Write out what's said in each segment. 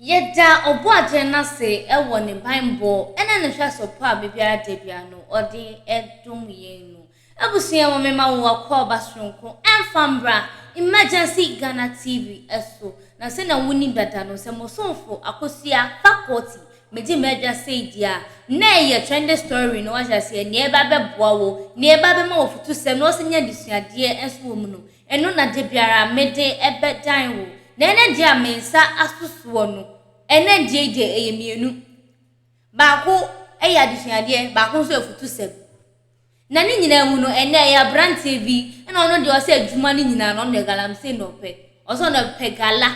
Yɛda Ɔbɔadeɛ no ase wɔ ne banbɔ ne ne hwɛso pa a baabiara da biara no ɔde dom yɛn no. Abusua ma mema wo akwaaba soronko ɛmfa mbra Emergency Ghana TV so. Na sɛnea wonim dada no sɛ mo somfo Akosua Faculty megye m'adwa sei deɛ a na ɛyɛ trending story no wahyɛ aseɛ nea ɛba bɛboa wo nea ɛba bɛma wo afutusɛm na ɔsɛ nya adesuadeɛ nso wɔ mu no Ɛno na da biara mede bɛdan wo. Na ɛnnɛ deɛ a me nsa aso soɔ no, ɛnnɛ deɛ yi deɛ ɛyɛ mmienu. Baako yɛ adesuadeɛ, baako nso yɛ afutusɛm. Na ne nyinaa mu no, ɛnnɛ ɛyɛ aberanteɛ bi, ɛna ɔno deɛ ɔsɛ adwuma no nyinaa no, ɔno deɛ galamsey na ɔpɛ. Ɔsɛ ɔno ɔpɛ gala.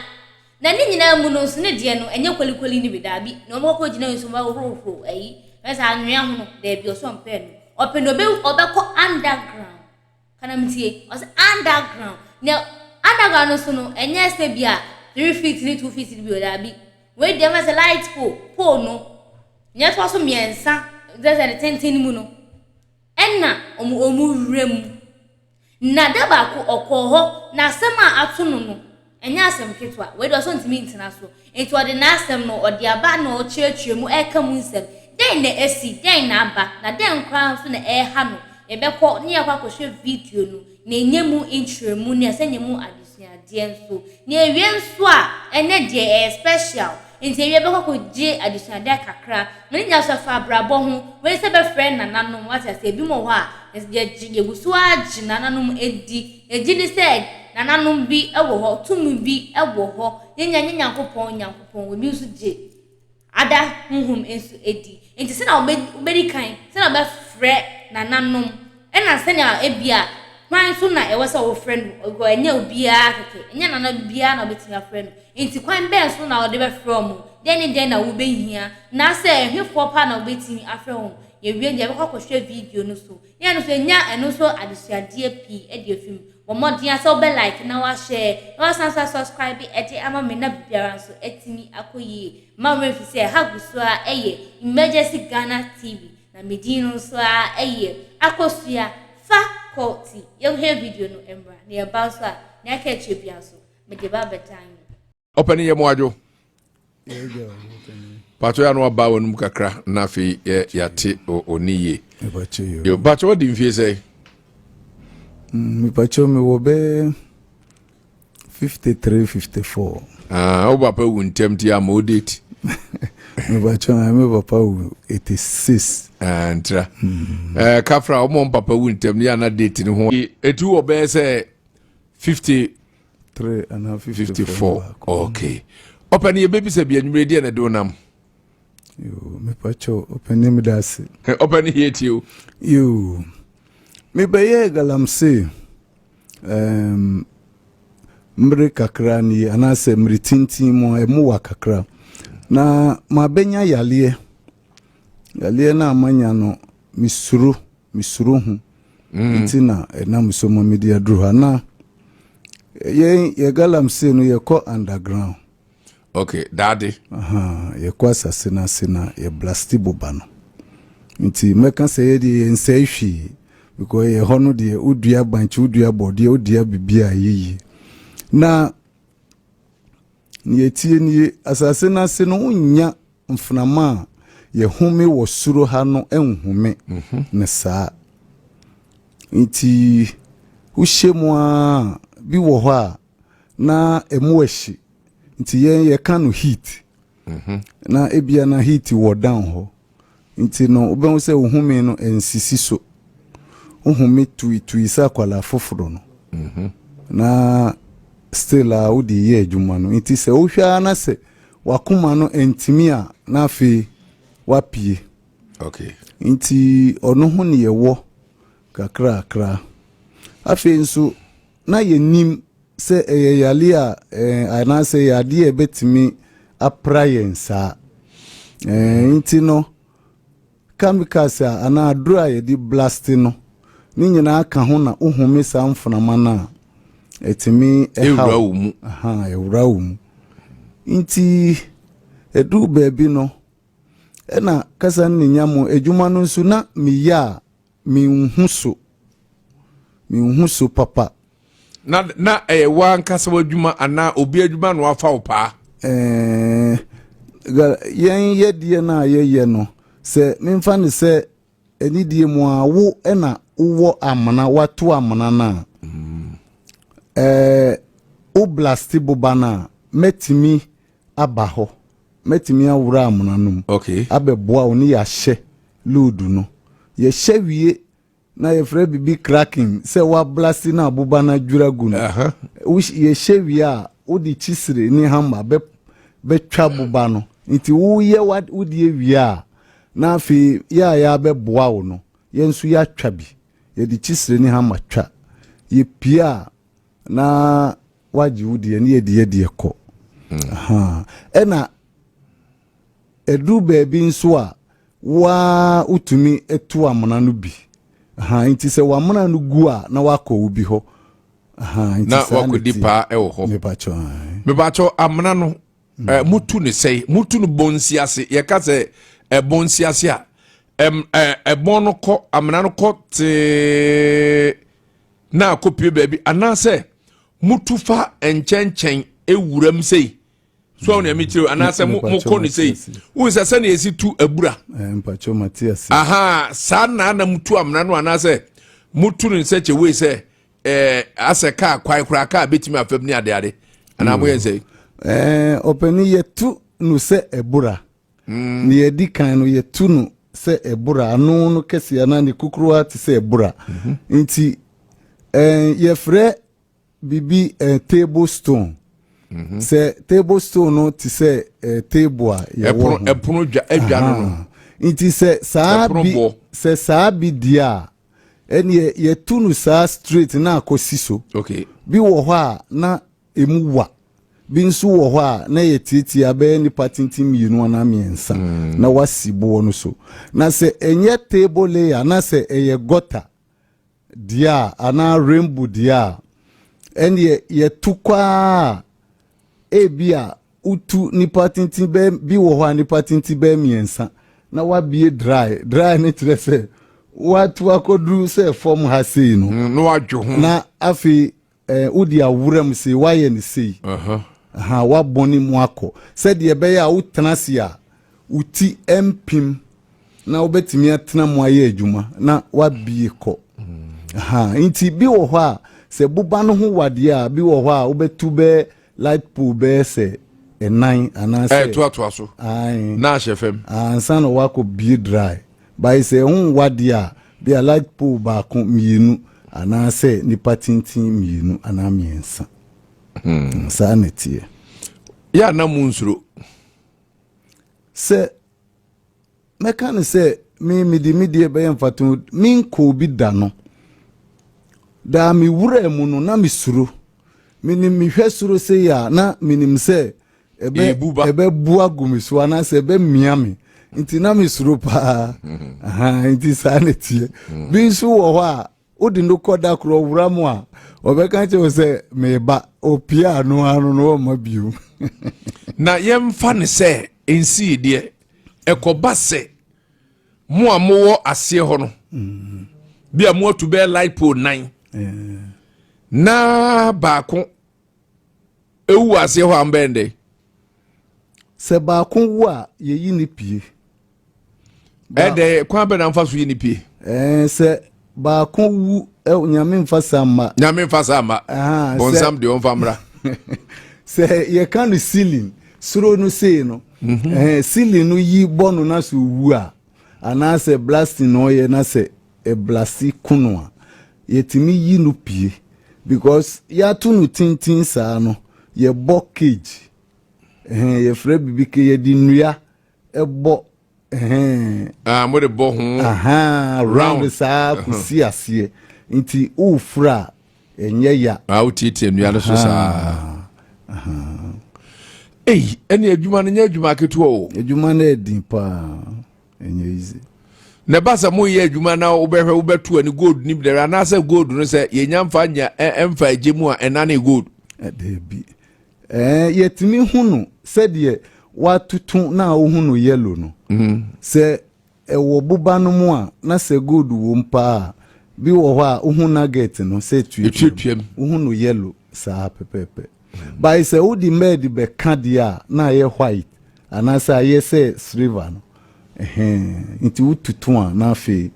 Na ne nyinaa mu no nso ne deɛ no, ɛnyɛ kolikoli no bi, daabi. Na wɔn kɔkɔ gyina nso wɔhohoro ayi, ɛsɛ anwea ho no, daabi, ɔsɛ ɔmpɛ no. Ɔpɛ no, ɔbɛkɔ underground. Kana me tie. Ɔsɛ underground. Na underground no so no, ɛnyɛ sɛ bi a 3 feet ne 2 feet no bi o, daabi. Wei deɛ ma sɛ light pole, pole no, nea ɛtoa so mmiɛnsa, sɛ sɛ ne tenten no mu no, ɛna ɔmo wura mu. Na da baako ɔkɔɔ hɔ, na asɛm a ato no no, ɛnyɛ asɛm ketewa. Wei deɛ ɔsɛ ntumi ntena so. Nti ɔde n'asɛm no, ɔde aba na ɔkyerɛkyerɛ mu, ɛka mu nsɛm. Dɛn na esi, dɛn na aba, na dɛn koraa nso na ɛreha no? Yɛbɛkɔ ne yɛakɔ akɔhwɛ video no, na ɛnyɛ mu nkyerɛmu ne ɛsɛ nyɛ mu adesuadeɛ nso. Na ewie nso a, ɛnɛ deɛ ɛyɛ special. Nti ewie bɛkɔ akɔgye adesuadeɛ kakra. Na ne nyinaa nso ɛfa abrabɔ ho. Wei sɛ bɛfrɛ nananom, wate ase, ebi wɔ hɔ a, yɛgye yɛgu so ara gye nananom adi. Yɛgye di sɛ nananom bi wɔ hɔ, tumi bi wɔ hɔ. Yɛnya nye Nyankopɔn, Nyankopɔn, ebi nso gye ada honhom nso adi. Nti sɛnea wobɛdi kan, sɛnea wobɛfrɛ nananom, ɛna sɛnea ebia kwan nso na ɛwɔ sɛ wofrɛ no, ɛnyɛ obiara kɛkɛ, ɛnyɛ nana biara na wobɛtumi afrɛ no. Nti kwan bɛn so na wɔde bɛfrɛ wɔn? Dɛn ne dɛn na wobɛhia? Na sɛ ɛhefoɔ paa na wobɛtumi afrɛ wɔn? Yɛwie deɛ yɛbɛkɔ akɔhwɛ video no so. Ne ɛno nso ɛnya ɛno nso adesuadeɛ pii de afi mu. Bɔ mmɔden a sɛ wobɛ like na wahyɛ na wasan so asubscribe de ama me na biribiara nso atumi akɔ yie. Mma wo werɛ mfi sɛ ha gu so a ɛyɛ Emergency Ghana TV na me din no nso a ɛyɛ Akosua Faculty. Yɛnhwɛ video no mmra na yɛba nso a nea aka akyire biara nso mede ba abɛdan wo. Ɔpɛni yɛ mo adwo. Pato ya no aba w'anum kakra na afei yɛate ɔni yie. Pato wadi mfie sɛ? Mepakyɛ mewɔ bɛɛ 53 54. Ah, wo papa wu ntɛm ti ama wo date. Mepakyɛ me papa wu 86. Ah, ntra. Eh, kafra ɔmo papa wu ntɛm ne ana date ne ho. Etu wɔ bɛyɛ sɛ 50 3 and 54. Okay. Ɔpɛni yɛbɛbisa bi anwummerɛ deɛ na de wonam. Yo, mepakyɛ ɔpɛni meda ase. Ɔpɛni yɛ tie o. Yo, mebɛyɛ galamsey mmere kakra nie anaasɛ mmere tintin mu a ɛmu wa kakra na mabɛnya yaleɛ. Yaleɛ no a manya no, mesuro ho nti na ɛnam so ma mede aduru ha. Na yɛn yɛ galamsey no, yɛkɔ underground. Okay, daade. Aha, yɛkɔ asase no ase na yɛ blast boba no. Nti mɛka sɛ yɛdeɛ yɛnsɛe hwee because yɛ hɔ no deɛ, wodua bankye, wodua bɔdeɛ, wodua biribi a ɛyɛ yie. Na nea ɛtie nie, asase no ase no, wonnya mframa a yɛhome wɔ soro ha no nhome ne saa. Nti wohyɛ mu a bi wɔ hɔ a na ɛmu ahyi, nti yɛn yɛka no heat na ebia na heat wɔ down hɔ, nti no wobɛhu sɛ wo home no nsisi so, wohome tuitui sɛ akwalaa foforɔ no na still a wode yɛ adwuma no. Nti sɛ wohwɛ ara na sɛ wakoma no ntumi a, na afei wapie. Nti ɔno ho ne yɛwɔ kakrakra. Afei nso na yɛnim sɛ ɛyɛ yale a anaasɛ ɛyɛ adeɛ a ɛbɛtumi apra yɛn saa nti no chemicals a anaa aduro a yɛde blast no ne nyinaa ka ho na wohome saa mframa no a ɛtumi ɛhaw. Ɛwura wo mu. Aha, ɛwura wo mu. Nti ɛduru baabi no ɛna kasa no ne nya mu adwuma no nso na meyɛ a menhu so papa. Na ɛyɛ wo ankasa w'adwuma anaa obi adwuma na wafa wo paa? Ɛɛ. Yɛn yɛdeɛ no a yɛyɛ no, sɛ memfa no sɛ anidie mu a wo na wowɔ amena, wato amena no a, ɛɛ wo blaste boba no a, mɛtumi aba hɔ, mɛtumi awura amena no mu abɛboa wo ne yɛahyɛ load no. Yɛhyɛ wie na yɛfrɛ biribi cracking sɛ woablase na aboba no adwira gu no. Yɛhyɛ wie a, wode kyisire ne hammer bɛ bɛtwa boba no. Nti woyɛ wodeɛ wie a, na afei yɛ a yɛabɛboa wo no, yɛn nso yɛatwa bi. Yɛde kyisire ne hammer twa. Yɛpie a, na woagye wo deɛ ne yɛde yɛ deɛ kɔ. Ɛna ɛduru baabi nso a, wo ara wotumi tu amena no bi. Aha, nti sɛ w'amena no gu a, na wakɔ wo bi hɔ. Aha, nti na wakɔdi paa ɛwɔ hɔ. Mepakyɛ. Mepakyɛ, amena no mutu ne sɛe? Mutu no bɔnsi ase? Yɛka sɛ ɛbɔnsi ase a, ɛbɔn no kɔ, amena no kɔ tee na akɔpie baabi, anaasɛ mutu fa nkyɛnkyɛn ewuram sei so awo nea mekyerɛ, anaasɛ mokɔ no sei? Wohu sɛ sɛnea ɛsi tu abura aha saa na mutu amena no, anaasɛ mutu no nsɛ kyɛ wei sɛ asɛ kaa kwan koraa kaa bɛtumi afam ne adeade, anaa moyɛ sɛ? Ɔpɛni, yɛtu no sɛ abura. Ne yɛdi kan no, yɛtu no sɛ ɛbura, ano no kɛseɛ anaa ne kukuruwa te sɛ ɛbura. Nti yɛfrɛ biribi table stone. Sɛ table stone no te sɛ table a yɛwɔ ho. Ɛpono dwa adwa no. Nti sɛ saa bi deɛ a, ɛneɛ yɛtu no saa straight na akɔsi so. Bi wɔ hɔ a na emu wa, bi nso wɔ hɔ a na yɛ tietia bɛyɛ nipa tenten mmienu anaa mmiɛnsa na wasi boɔ no so. Na sɛ ɛnyɛ table layer na sɛ ɛyɛ gutter deɛ a anaa rainbow deɛ a, ɛneɛ yɛtu kwaa, ebi a wotu nipa tenten bɛɛ bi wɔ hɔ a, nipa tenten bɛyɛ mmiɛnsa na wabie dry. Dry ne kyerɛ sɛ watu akɔduru sɛ fam ha sei no. Na wadwo ho. Na afei wode awura mu sei, wayɛ ne sei ha, wabɔ ne mu akɔ sɛdeɛ ɛbɛyɛ a wotena ase a wo ti mpim na wobɛtumi atena mu ayɛ adwuma na wabie kɔ ha. Nti bi wɔ hɔ a, sɛ boba no ho wadeɛ a, bi wɔ hɔ a wobɛtu bɛɛ light pole bɛyɛ sɛ ɛnan anaasɛ ɛtoatoa so na ahyɛ fam. Ansa na wakɔ bie dry. Bayi sɛ ɛho wadeɛ a, bi a light pole baako, mmienu, anaasɛ nipa tenten mmienu anaa mmiɛnsa. Saa na ɛteɛ. Yɛ a na mu nsuro? Sɛ mɛka no sɛ me mede me deɛ bɛyɛ mfato, menkɔ obi da no daa, me wura mu no na mesuro. Menim mehwɛ soro sei a, na menim sɛ ɛbɛbu agu me so anaasɛ ɛbɛmia me, nti na mesuro paa. Nti saa na ɛteɛ. Bi nso wɔ hɔ a wode no kɔ da korɔ wura mu a, ɔbɛka kyerɛ wo sɛ meba, opie ano ano no ɔmma bio. Na yɛmfa ne sɛ nsii deɛ ɛkɔba sɛ mo a mowɔ aseɛ hɔ no bi a moatu bɛyɛ light pole nan na baako ewu aseɛ hɔ a, mbɛn dɛ? Sɛ baako wu a, yɛyi ne pie. Ɛdɛ kwan bɛ na nfa so yi ne pie? Sɛ baako wu, Nyame nfa sa mma. Nyame nfa sa mma, bɔnsam deɛ ɔnfa mmra. Sɛ yɛka no ceiling soro no sei no, ceiling no yi bɔ no na so wu a, anaasɛ blasting na ɔyɛ na sɛ ɛblast kono a, yɛtumi yi no pie because yɛato no tenten saa no, yɛbɔ cage, yɛfrɛ biribi ke, yɛde nnua ɛbɔ. Ah, mo de bɔ ho round saa kɔsi aseɛ, nti wofura a ɛnyɛ ya. Ah, wotietie nnua no so saa. Ei, ɛne adwuma no nyɛ adwuma ketewa o. Adwuma no ɛdin paa, ɛnyɛ easy. Na ɛba sɛ moyɛ adwuma na wobɛhwɛ, wobɛto ani gold ni bi dɛrɛ, anaasɛ gold no sɛ yɛnya mfa nya ɛmfa agye mu a, ɛnane gold? Daabi, yɛtumi hu no sɛdeɛ watoto na wohu no yellow no. Sɛ ɛwɔ boba no mu a, na sɛ gold wɔ mu paa, bi wɔ hɔ a wohu nugget no sɛ tuatua mu, wohu no yellow saa pɛpɛɛpɛ. Bae sɛ wode mɛɛde bɛka deɛ a, na ayɛ white. anaasɛ ayɛ sɛ silver no. Ɛhɛn, nti wotutu a na afei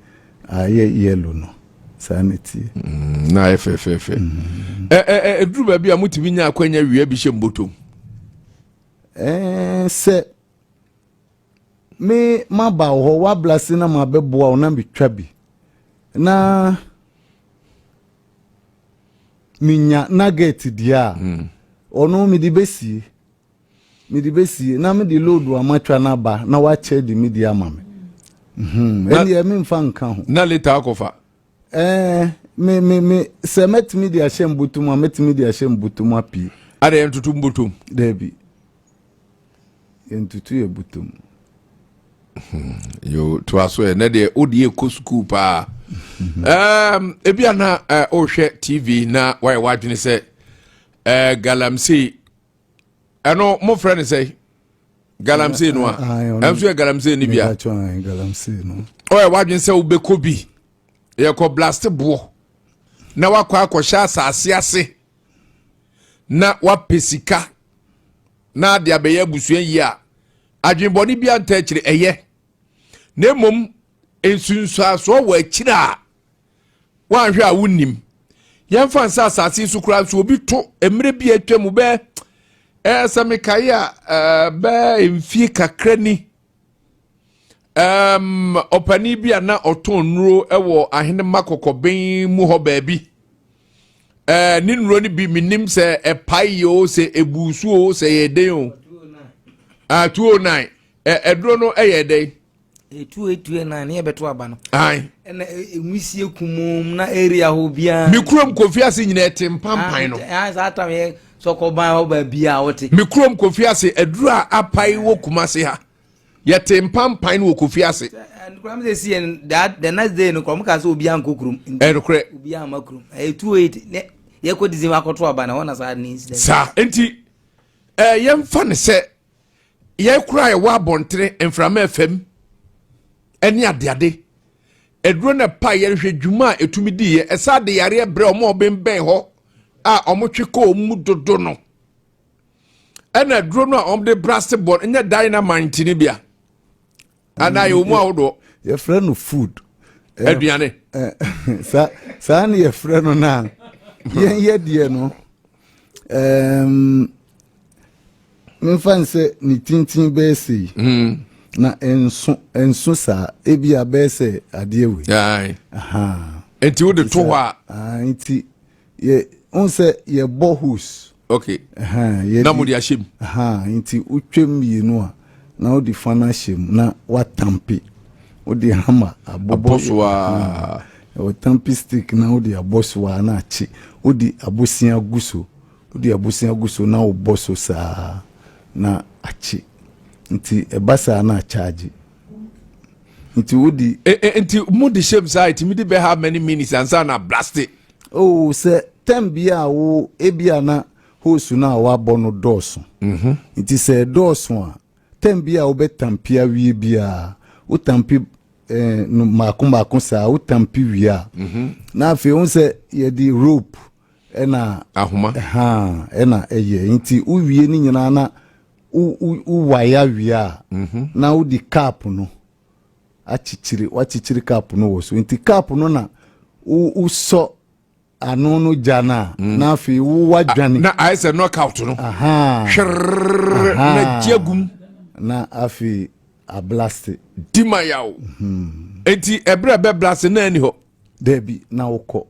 ayɛ yellow no. Saa na ɛteɛ. Na ayɛ fɛfɛɛfɛ. Ɛduru baabi a motumi nya akwanya wia bi hyɛ mbotom? Ɛɛ, sɛ me maba wɔ hɔ wablase na mabɛboa wo na metwa bi na menya nugget deɛ a, ɔno mede bɛsie na mede load a matwa no aba na wakyɛ de me de ama me. Ɛndeɛ memfa nka ho. Na later akɔfa. Ɛɛ, me sɛ mɛtumi de ahyɛ mbotom a, mɛtumi de ahyɛ mbotom apue. Ade yɛntoto mbotom? Daabi, yɛntutu yɛ botom. Yo, toa so. Ɛ nɛ deɛ wode yɛkɔ sukuu paa. Ebi ana wohwɛ TV na wayɛ w'adwene sɛ galamsey, ɛno mofrɛ no sɛ galamsey no a, ɛnso yɛ galamsey no bia. Mebatwa galamsey no. Ɔyɛ w'adwene sɛ wobɛkɔ bi, yɛkɔ blast boɔ na wakɔ akɔhyɛ asase ase na wapɛ sika na ade abɛyɛ abusua yie a, adwenbɔne bi anta akyire ɛyɛ, na mmom nsunsuasoɔ wɔ akyire a woanhwɛ a wonnim. Yɛmfa nsa asase yi so koraa nso, obi to mmerɛ bi a atwa mu bɛɛ sɛ mekae a, bɛɛ mfie kakra ni, ɔpanin bi a na ɔtɔn nnuro wɔ Ahenema Kɔkɔbɛn mu hɔ baabi, ne nnuro no bi, menim sɛ ɛpae o, sɛ ebusu o, sɛ yɛ den o, 209 ɛduro no ɛyɛ den. 209 ne yɛbɛto aba no. Ayi. Ɛna enwisie kumum na area hɔ biara. Mi kurom Kofi ase nyinaa ɛte mpampan no. Ah, saa tam yɛ sɔkɔban hɔ baabi a wɔte. Mi kurom Kofi ase, aduro a apae wɔ Kumase ha, yɛte mpampan no wɔ Kofi ase. Kurom sɛ si yɛn that the next day no kurom ka sɛ obiara nkɔ kurom. Ɛnokorɛ. Obiara ama kurom ɛyɛ 28 ne yɛkɔ December akɔto aba na hɔ na saa ne incident. Saa nti yɛmfa ne sɛ yɛkora yɛwɔ abɔntene, mframa fam ɛne adeade, aduro no pa, yɛrehwɛ dwuma a ɛtumi diiɛ. Ɛsa de yareɛ brɛ ɔmo a ɔbɛnbɛn hɔ a ɔmo twe kɔ ɔmo mu dodo no. Ɛna aduro no a ɔmo de blast bɔ no, nyɛ dynamite no bia anaa yɛ ɔmu ahodoɔ? Yɛfrɛ no food. Aduane. Saa ne yɛfrɛ no. Na yɛn yɛ deɛ no, memfa n sɛ ne tintin bɛyɛ sei na ɛnso saa, ebi a bɛyɛ sɛ adeɛ wei. Nti wode to hɔ a, nti yɛ n sɛ yɛbɔ hose. Okay, na mo de ahyɛ mu. Nti wotwa mmienu a, na wode fa no ahyɛ mu na watampe, wode hammer abobɔ so a. Ɛwɔ tampe stick na wode abɔ so a na akye. Wode abosia gu so, wode abosia gu so na wobɔ so saa na akye. Nti ɛba saa na akyagye, nti wode. Nti mo de hyɛ mu saa, ɛtumi de bɛ how many minutes ansa na blast? Oh, sɛ time bi a wo ebi a na hose no a wabɔ no dɔɔso. Nti sɛ dɔɔso a, time bi a wobɛtampe awie biara, wotampe no mmaako mmaako saa, wotampe wie a, na afei wo sɛ yɛde rope ɛna ahoma. Ɛna ɛyɛ. Nti wowie ne nyinaa na wowae awie a, na wode cap no akyekyere, wakyekyere cap no wɔ so. Nti cap no na wosɔ ano no gya no a, na afei wowadwane. Na ayɛ sɛ knockout no hwerr na gye agum. Na afei ablast. Di ma yaw. Enti ɛberɛ bɛ blast na ani hɔ. Daabi, na wokɔ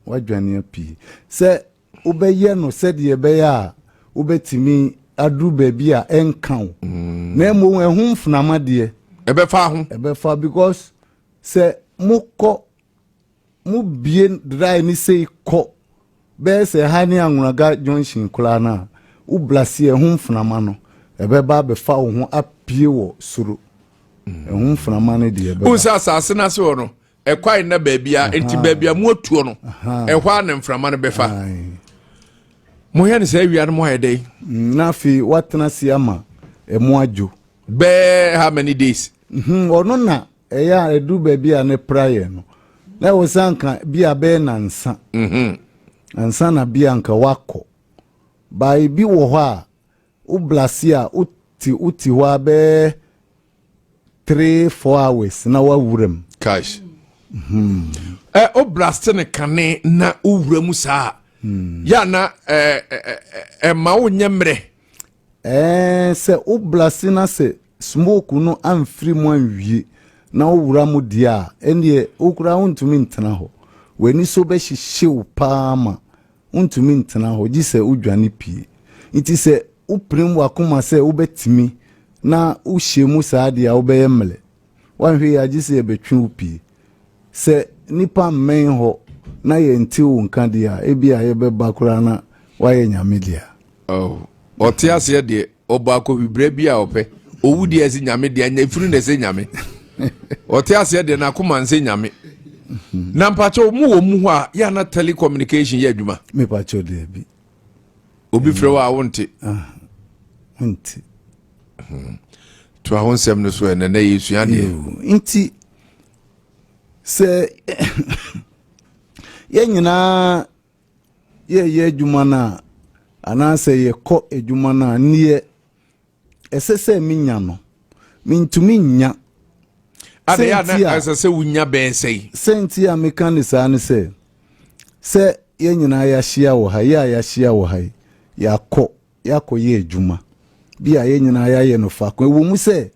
wadwane pii sɛ wobɛyɛ no sɛdeɛ ɛbɛyɛ a wobɛtumi aduru baabi a ɛnka wo, na mmom ɛho mfenama deɛ ɛbɛfa ho. Ɛbɛfa, because sɛ mokɔ mobie dry ne sei kɔ bɛyɛ sɛ ha ne Anwonaga Junction koraa no a, woblast ɛho mfenama no ɛbɛba abɛfa wo ho apue wɔ soro. Ɛho mfenama no deɛ ɛbɛba. Wohu sɛ asase no ase hɔ no, ɛkwae nna baabi a, nti baabi a moatuo no, ɛhɔ a na mframa no bɛfa. Moyɛ no sɛ awia no, moayɛ dɛn? Na afei woatena ase ama ɛmo adwo. Bɛɛ how many days? Ɔno na ɛyɛ a ɛduru baabi a ne pra yɛ no, na ɛwɔ sɛ anka bi a bɛyɛ nansa ansa na bi anka wakɔ baa. Ebi wɔ hɔ a woblast a wo. Ti wote hɔ a bɛyɛ 3, 4 hours na wawura mu. Cash ɛ o blast ne kane na wowura mu saa yà na ɛ ɛ ɛma wo nyɛ mmerɛ. Sɛ wo blast na sɛ smoke no amfiri mu anwie na wowura mu deɛ a, ɛndeɛ wokura wontumi ntena hɔ. W'ani so bɛhyehye wo paa ma wontumi ntena hɔ, gye sɛ wodwane pie. Nti sɛ wopirim w'akoma sɛ wobɛtumi na wohyɛ mu saa deɛ a, wobɛyɛ mmerɛ. Woanhwɛ yi, agye sɛ yɛbɛtwe wo pie. Sɛ nipa mmɛn hɔ na yɛnte wo nka deɛ a, ebi a yɛbɛba koraa na woayɛ Nyame deɛ. Oh, ɔte aseɛ deɛ, ɔbɔ akɔhwiberɛ bi a ɔpɛ owu deɛ, ɛsɛ Nyame deɛ anya efunu na ɛsɛ Nyame. Ɔte aseɛ deɛ, n'akoma nsɛ Nyame. Na mpakyɛw, mu wɔ mu hɔ a yɛ ana telecommunication yɛ adwuma? Mepakyɛw, daabi. Obi frɛ wɔ a wonte? Wonte. To aho nsɛm no so ɛnɛ na yɛsua deɛ. Yo, nti sɛ yɛn nyinaa yɛyɛ adwuma no a, anaasɛ yɛkɔ adwuma no a, neɛ ɛsɛ sɛ menya no, mentumi nya. Ade yɛ ana Sɛnti a- ɛsɛ sɛ wonya bɛɛ sɛi? Sɛnti a meka ne saa ne sɛ yɛn nyinaa yɛahyia wɔ ha, yɛ a yɛahyia wɔ ha yi, yɛakɔ yɛakɔyɛ adwuma bi a yɛn nyinaa yɛayɛ no faako. Ɛwɔ mu sɛ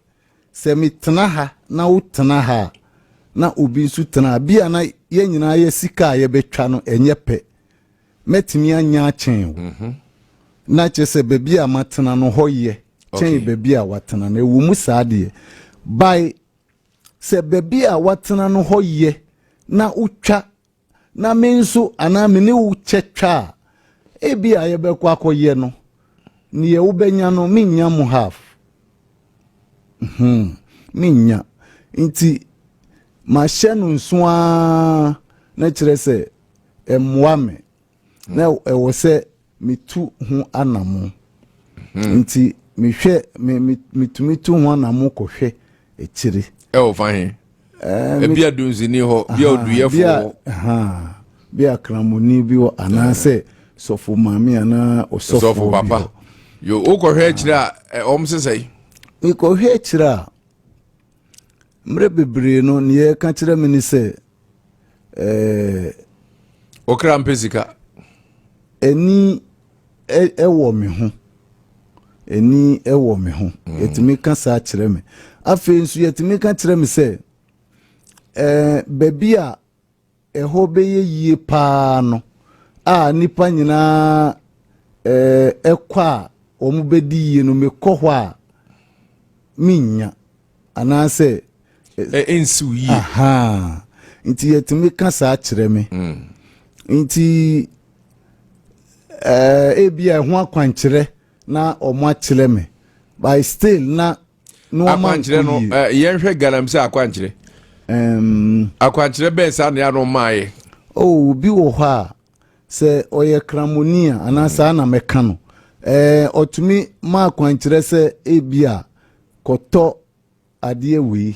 metena ha na wotena ha a, na obi nso tena ha bi a, na yɛn nyinaa yɛ sika a yɛbɛtwa no ɛnyɛ pɛ. Mɛtumi anya akyɛn o, na kyerɛ sɛ baabi a matena no hɔ yɛ kyɛn baabi a watena no. Ɛwɔ mu saa deɛ, by sɛ baabi a watena no hɔ yɛ na wotwa na me nso anaa me ne wo kyɛ twa a, ebi a yɛbɛkɔ akɔyɛ no, neɛ wobɛnya no, mennya mo half. Mennya. Nti mahyɛ no nso ara na kyerɛ sɛ ɛmmoa me na ɛwɔ sɛ metu ho anamo. Nti mehwɛ me me metumi tu ho anamo kɔhwɛ akyire. Ɛwɔ fa he? Ebi a dunsini hɔ bi a oduyɛfo hɔ. Aha, bi a kramoni bi hɔ anaasɛ sɔfo maame anaa ɔsɔfo sɔfo bi papa hɔ. Yo, wokɔhwɛ akyire a ɔm sesɛe? Mekɔhwɛ akyire a, mmerɛ bebree no, neɛ ɛka kyerɛ me ne sɛ wokra mpɛ sika. Ani ɛwɔ me ho, ani ɛwɔ me ho. Yɛtumi ka saa kyerɛ me. Afei nso yɛtumi ka kyerɛ me sɛ baabi a ɛhɔ bɛyɛ yie paa no a nipa nyinaa ɛkɔ a wɔn bɛdi yie no, mekɔ hɔ a menya anaasɛ ɛnsiw yie. Aha, nti yɛtumi ka saa kyerɛ me. Nti ebi a ɛho akwankyerɛ na ɔmo akyerɛ me, but still na nneɛma akwankyerɛ no nkɔ yie. Yɛnhwɛ galamsey akwankyerɛ. Akwankyerɛ bɛɛ saa nea no maayɛ? Oh, obi wɔ hɔ a sɛ ɔyɛ kramoni a anaa saa na mɛka no, ɔtumi ma akwankyerɛ sɛ ebi a kɔtɔ adeɛ wei,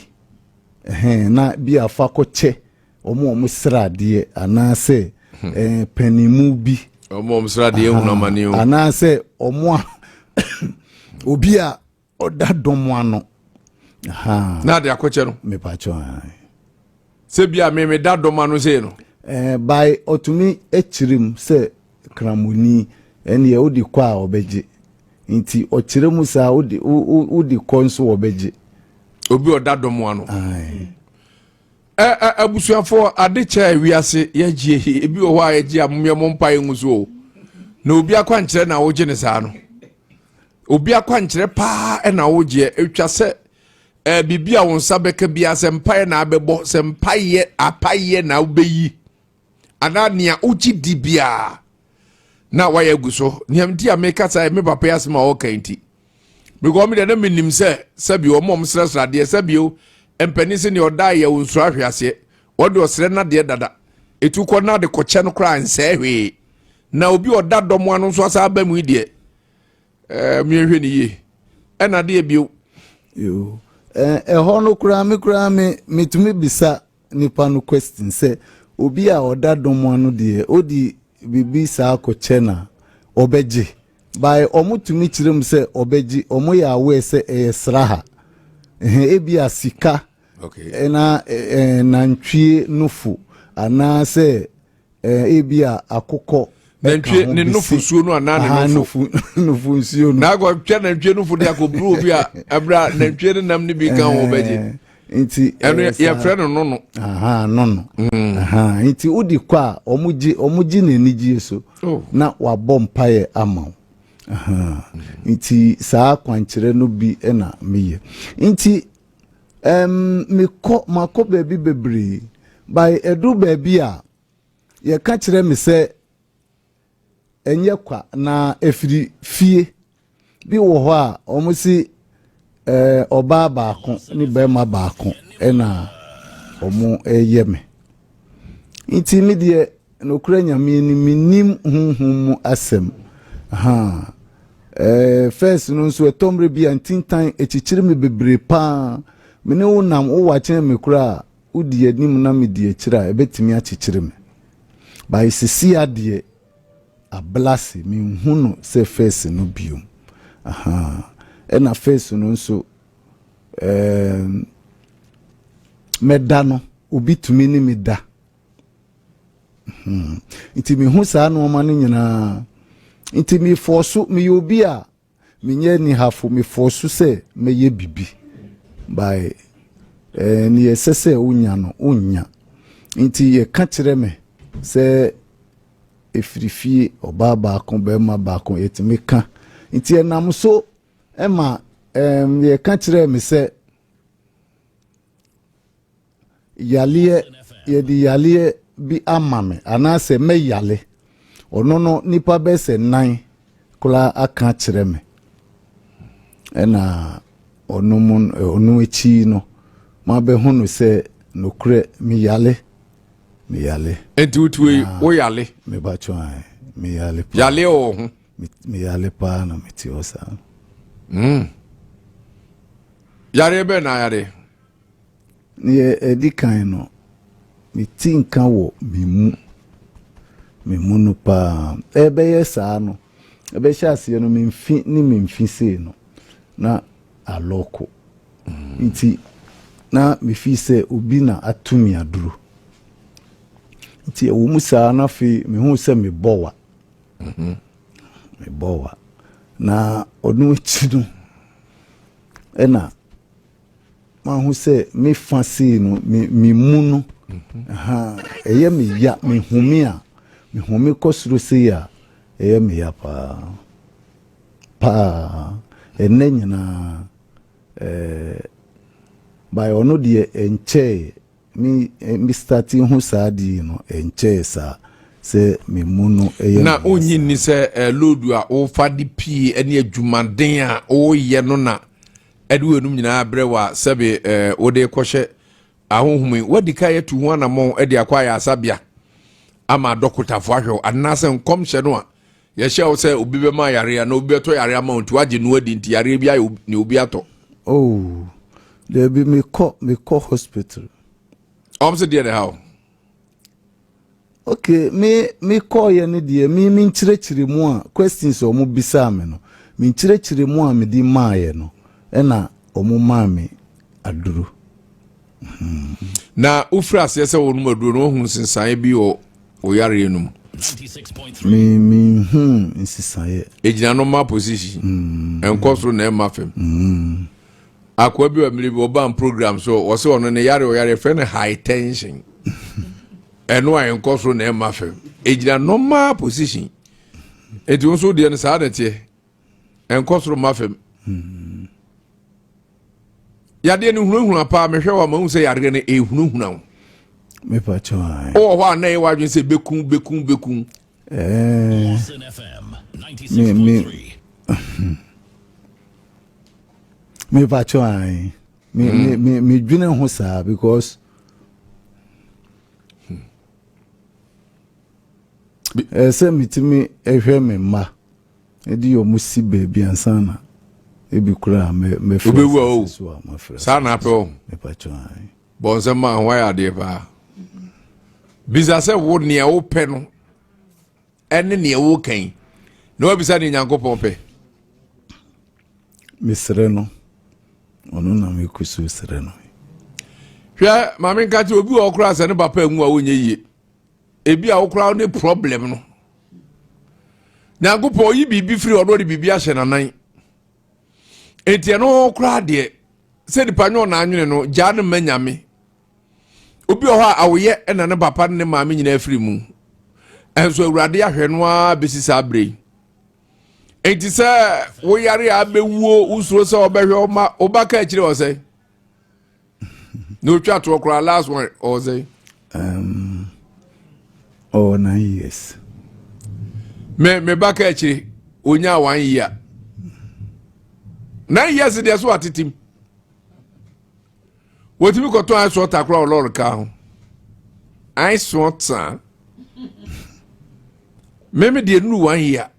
ɛhɛn, na bi afa kɔkyɛ ɔmo a ɔmo srɛ adeɛ anaasɛ panimu bi. Ɔmo sra deɛ ehunu amane o. Anaasɛ ɔmo a obi a ɔda dɔm ano. Aha. Na ade akɔkyɛ no. Mepakyɛ ae. Sɛ bi a meme da dɔm ano sei no. By ɔtumi akyerɛ mu sɛ kramoni ɛneɛ wode kɔ a ɔbɛgye, nti ɔkyerɛ mu saa wode wode kɔ nso wɔbɛgye. Obi a ɔda dɔm ano. Ae. Ɛ ɛ abusuafoɔ, ade kyɛ a wiase yɛgye, ebi wɔ hɔ a yɛgye a mommyɛ mo mpa ngu so o. Na obi akwankyerɛ na wogye ne saa no, obi akwankyerɛ paa ɛna wogyeɛ. Atwa sɛ biribi a wo nsa bɛka biara, sɛ mpaeɛ na abɛbɔ, sɛ mpaeɛ apayɛ na wobɛyi anaa nea wogye di biara na wayɛ agu so. Nea nti a meka saa yɛ me papa yi asɛm a ɔka nti, because me deɛ na menim sɛ sɛbi wɔn a wɔsrɛsrɛ adeɛ, sɛbi o, mpanin sɛ nea ɔda yɛ wo nsoro ahwe aseɛ, wɔde ɔsrɛ nadeɛ dada etu kɔ na de kɔkyɛ no koraa nsɛɛ hwee. Na obi a ɔda dɔm ano nso asa aba mu yi deɛ, mmiɛnhwɛ ne yie ɛna adeɛ bio. Yo. Ɛhɔ no koraa, me koraa me metumi bisa nipa no question sɛ obi a ɔda dɔm ano deɛ, odi biribi saa kɔkyɛ na ɔbɛgye. By ɔmo tumi kyerɛ mu sɛ ɔbɛgye, ɔmo yɛ aware sɛ ɛyɛ sraha. Ɛhɛn, ebi a sika ɛna ɛɛ nantwie nufo anaasɛ ebi a akokɔ. Nantwie ne nufu no anaa ne nufu? Nufu nsuo no. Na akɔ twɛ nantwie nufu de akɔ buru obi a ɛbrɛ nantwie ne nam ne bi ka ho bɛgye. Nti ɛno yɛfrɛ no nono. Nono. Nti wodi kɔ a ɔmo gye, ɔmo gye n'anigye so. Oh. Na wabɔ mpaeɛ ama wo. Nti saa akwankyerɛ no bi na meyɛ. Nti mekɔ, makɔ baabi bebree by ɛdu baabi a yɛka kyerɛ me sɛ ɛnyɛ kwa na ɛfiri fie bi wɔ hɔ a wɔn si ɔbaa baako ne barima baako ɛna wɔn ɛyɛ me. Nti me deɛ, nokura Nyame ni, menim honhom mu asɛm ha. First no nso, ɛtɔ mmerɛ bi a ntintan akyikyiri me bebree paa. Me ne wo nam, wowɔ akyɛn me koraa a, wodi anim na medi akyire a, ɛbɛtumi akyekyere me. Bae sisi adeɛ ablase, menhu no sɛ first no biom. Ɛna first no nso mɛda no, obi tumi ne me da. Nti mehu saa nneɛma no nyinaa. Nti mefɔɔ so, meyɛ obi a menyɛ nihafo, mefɔɔ so sɛ mɛyɛ bibi by neɛ ɛsɛ sɛ wonya no wonya. Nti yɛka kyerɛ me sɛ ɛfiri fie, ɔbaa baako, bɛrima baako, yɛtumi ka. Nti ɛnam so ɛma yɛka kyerɛ me sɛ yaleɛ, yɛde yaleɛ bi ama me anaasɛ mɛyale. Ɔno no nipa bɛyɛ sɛ nan koraa aka kyerɛ me. Ɛna ɔno mu, ɔno akyi no, mabɛhu no sɛ nokorɛ meyale, meyale. Enti wotuo yi, woyale? Mebatwo ae, meyale paa. Yale wɔ ho? Meyale paa na mete hɔ saa. Yareɛ bɛn na ayare? Neɛ ɛdi kan no, meti nka wɔ me mu, me mu no paa. Ɛbɛyɛ saa no, ɛbɛhyɛ aseɛ no, memfi ne memfi sei no na alɔko. Nti na mefi sɛ obi na ato me aduro. Nti ɛwɔ mu saa na afei mehu sɛ mebɔ wa. Mebɔ wa. Na ɔno akyi no ɛna mahu sɛ mefa sei no, me mu no ɛyɛ me ya. Mehome a, mehome kɔ soro sei a, ɛyɛ me ya paa paa. Ɛnɛ nyinaa by ɔno deɛ ɛnkyɛɛ me start ho saa deɛ no, ɛnkyɛɛ saa sɛ me mu no ɛyɛ. Na wonyi nni sɛ load a wofa de pii ne adwumaden a woyɛ no na ɛde w'anum nyinaa brɛ wɔ a sɛbe wode kɔhyɛ ahohom yi, wadi ka yɛtu ho anammɔn de akɔ ayɛ asabea ama dɔkotafoɔ ahwɛ wo, anaasɛ nkɔmhyɛ no a yɛhyɛ wo sɛ obi bɛma yareɛ na obi bɛtɔ yareɛ ama wo nti woagye no adi, nti yareɛ bi ayɛ ne obi atɔ? Oh, dabi, mekɔ hospital. Ɔm sɛ deɛ ne ha wo? Okay, me kɔɔyɛ no deɛ, me nkyerɛkyerɛ mu a questions a ɔmo bisaa me no, me nkyerɛkyerɛ mu a mede maayɛ no, ɛna ɔmo maa me aduro. Na wofiri aseɛ sɛ wɔnom aduro no, woahu nsensaeɛ bi wɔ wo yareɛ no mu? Me hu nsesaeɛ. Ɛgyina normal position, ɛnkɔ soro na ɛmma fam. Akoa bi wɔ mmerɛ bi ɔbaa program so, ɔsɛ ɔno ne yare ɔyare fɛ no high tension. Ɛno a ɛnkɔ soro na ɛmma fam, ɛgyina normal position. Enti wo nso deɛ no saa na ɛteɛ, ɛnkɔ soro mma fam. Yadeɛ no hunahuna paa. Mehwɛ wɔ ma hu sɛ yareɛ no ɛhunahuna wo. Mepa kyɛw ae. Wowɔ hɔ a na ɛyɛ w'adwene sɛ bɛku bɛku bɛku? Me mepa kyɛw ae, me dwene ho saa because ɛsɛ metumi ɛhwɛ me mma ɛde ɔmo si baabi ansa na ebi koraa mɛfiri Wobɛwu a o. Asase so a mafiri. Saa na apɛ wo. Mepa kyɛw ae. Bɔ nsɛm ma ho ayɛ adeɛ paa. Bisa sɛ wo nea wopɛ no ɛne nea woka yi. Na wabisa ne Nyankopɔn pɛ. Mesrɛ no, ɔno na mekɔ so srɛ no. Hwɛ, maame nka kyerɛ obi wɔ hɔ koraa sɛ ne papa nwu a wonyɛ yie. Ebi a wokora ne problem no. Nyankopɔn oyi biribi firi ɔno ɔde biribi ahyɛ n'anan. Enti ɛno koraa deɛ sɛ nipa nyɛ ɔna anwene no gyaa no ma nyame. Obi wɔ hɔ a awoyɛ na ne papa ne ne maame nyinaa firi mu. Ɛnso Awurade ahwɛ no ara bɛsi saa berɛ yi. Enti sɛ woyare a abɛwuo wosuro sɛ ɔbɛhwɛ ɔma woba ka akyire wɔ sɛ na otwa toɔ koraa last one ɔwɔ sɛ. Ɔwɔ 9 years. Me ba ka akyire onyaa one year 9 years deɛ so atetem wɔtumi kɔtɔn ice water koraa wɔ lɔɔre kaa ho ice water meme deɛ nuru one year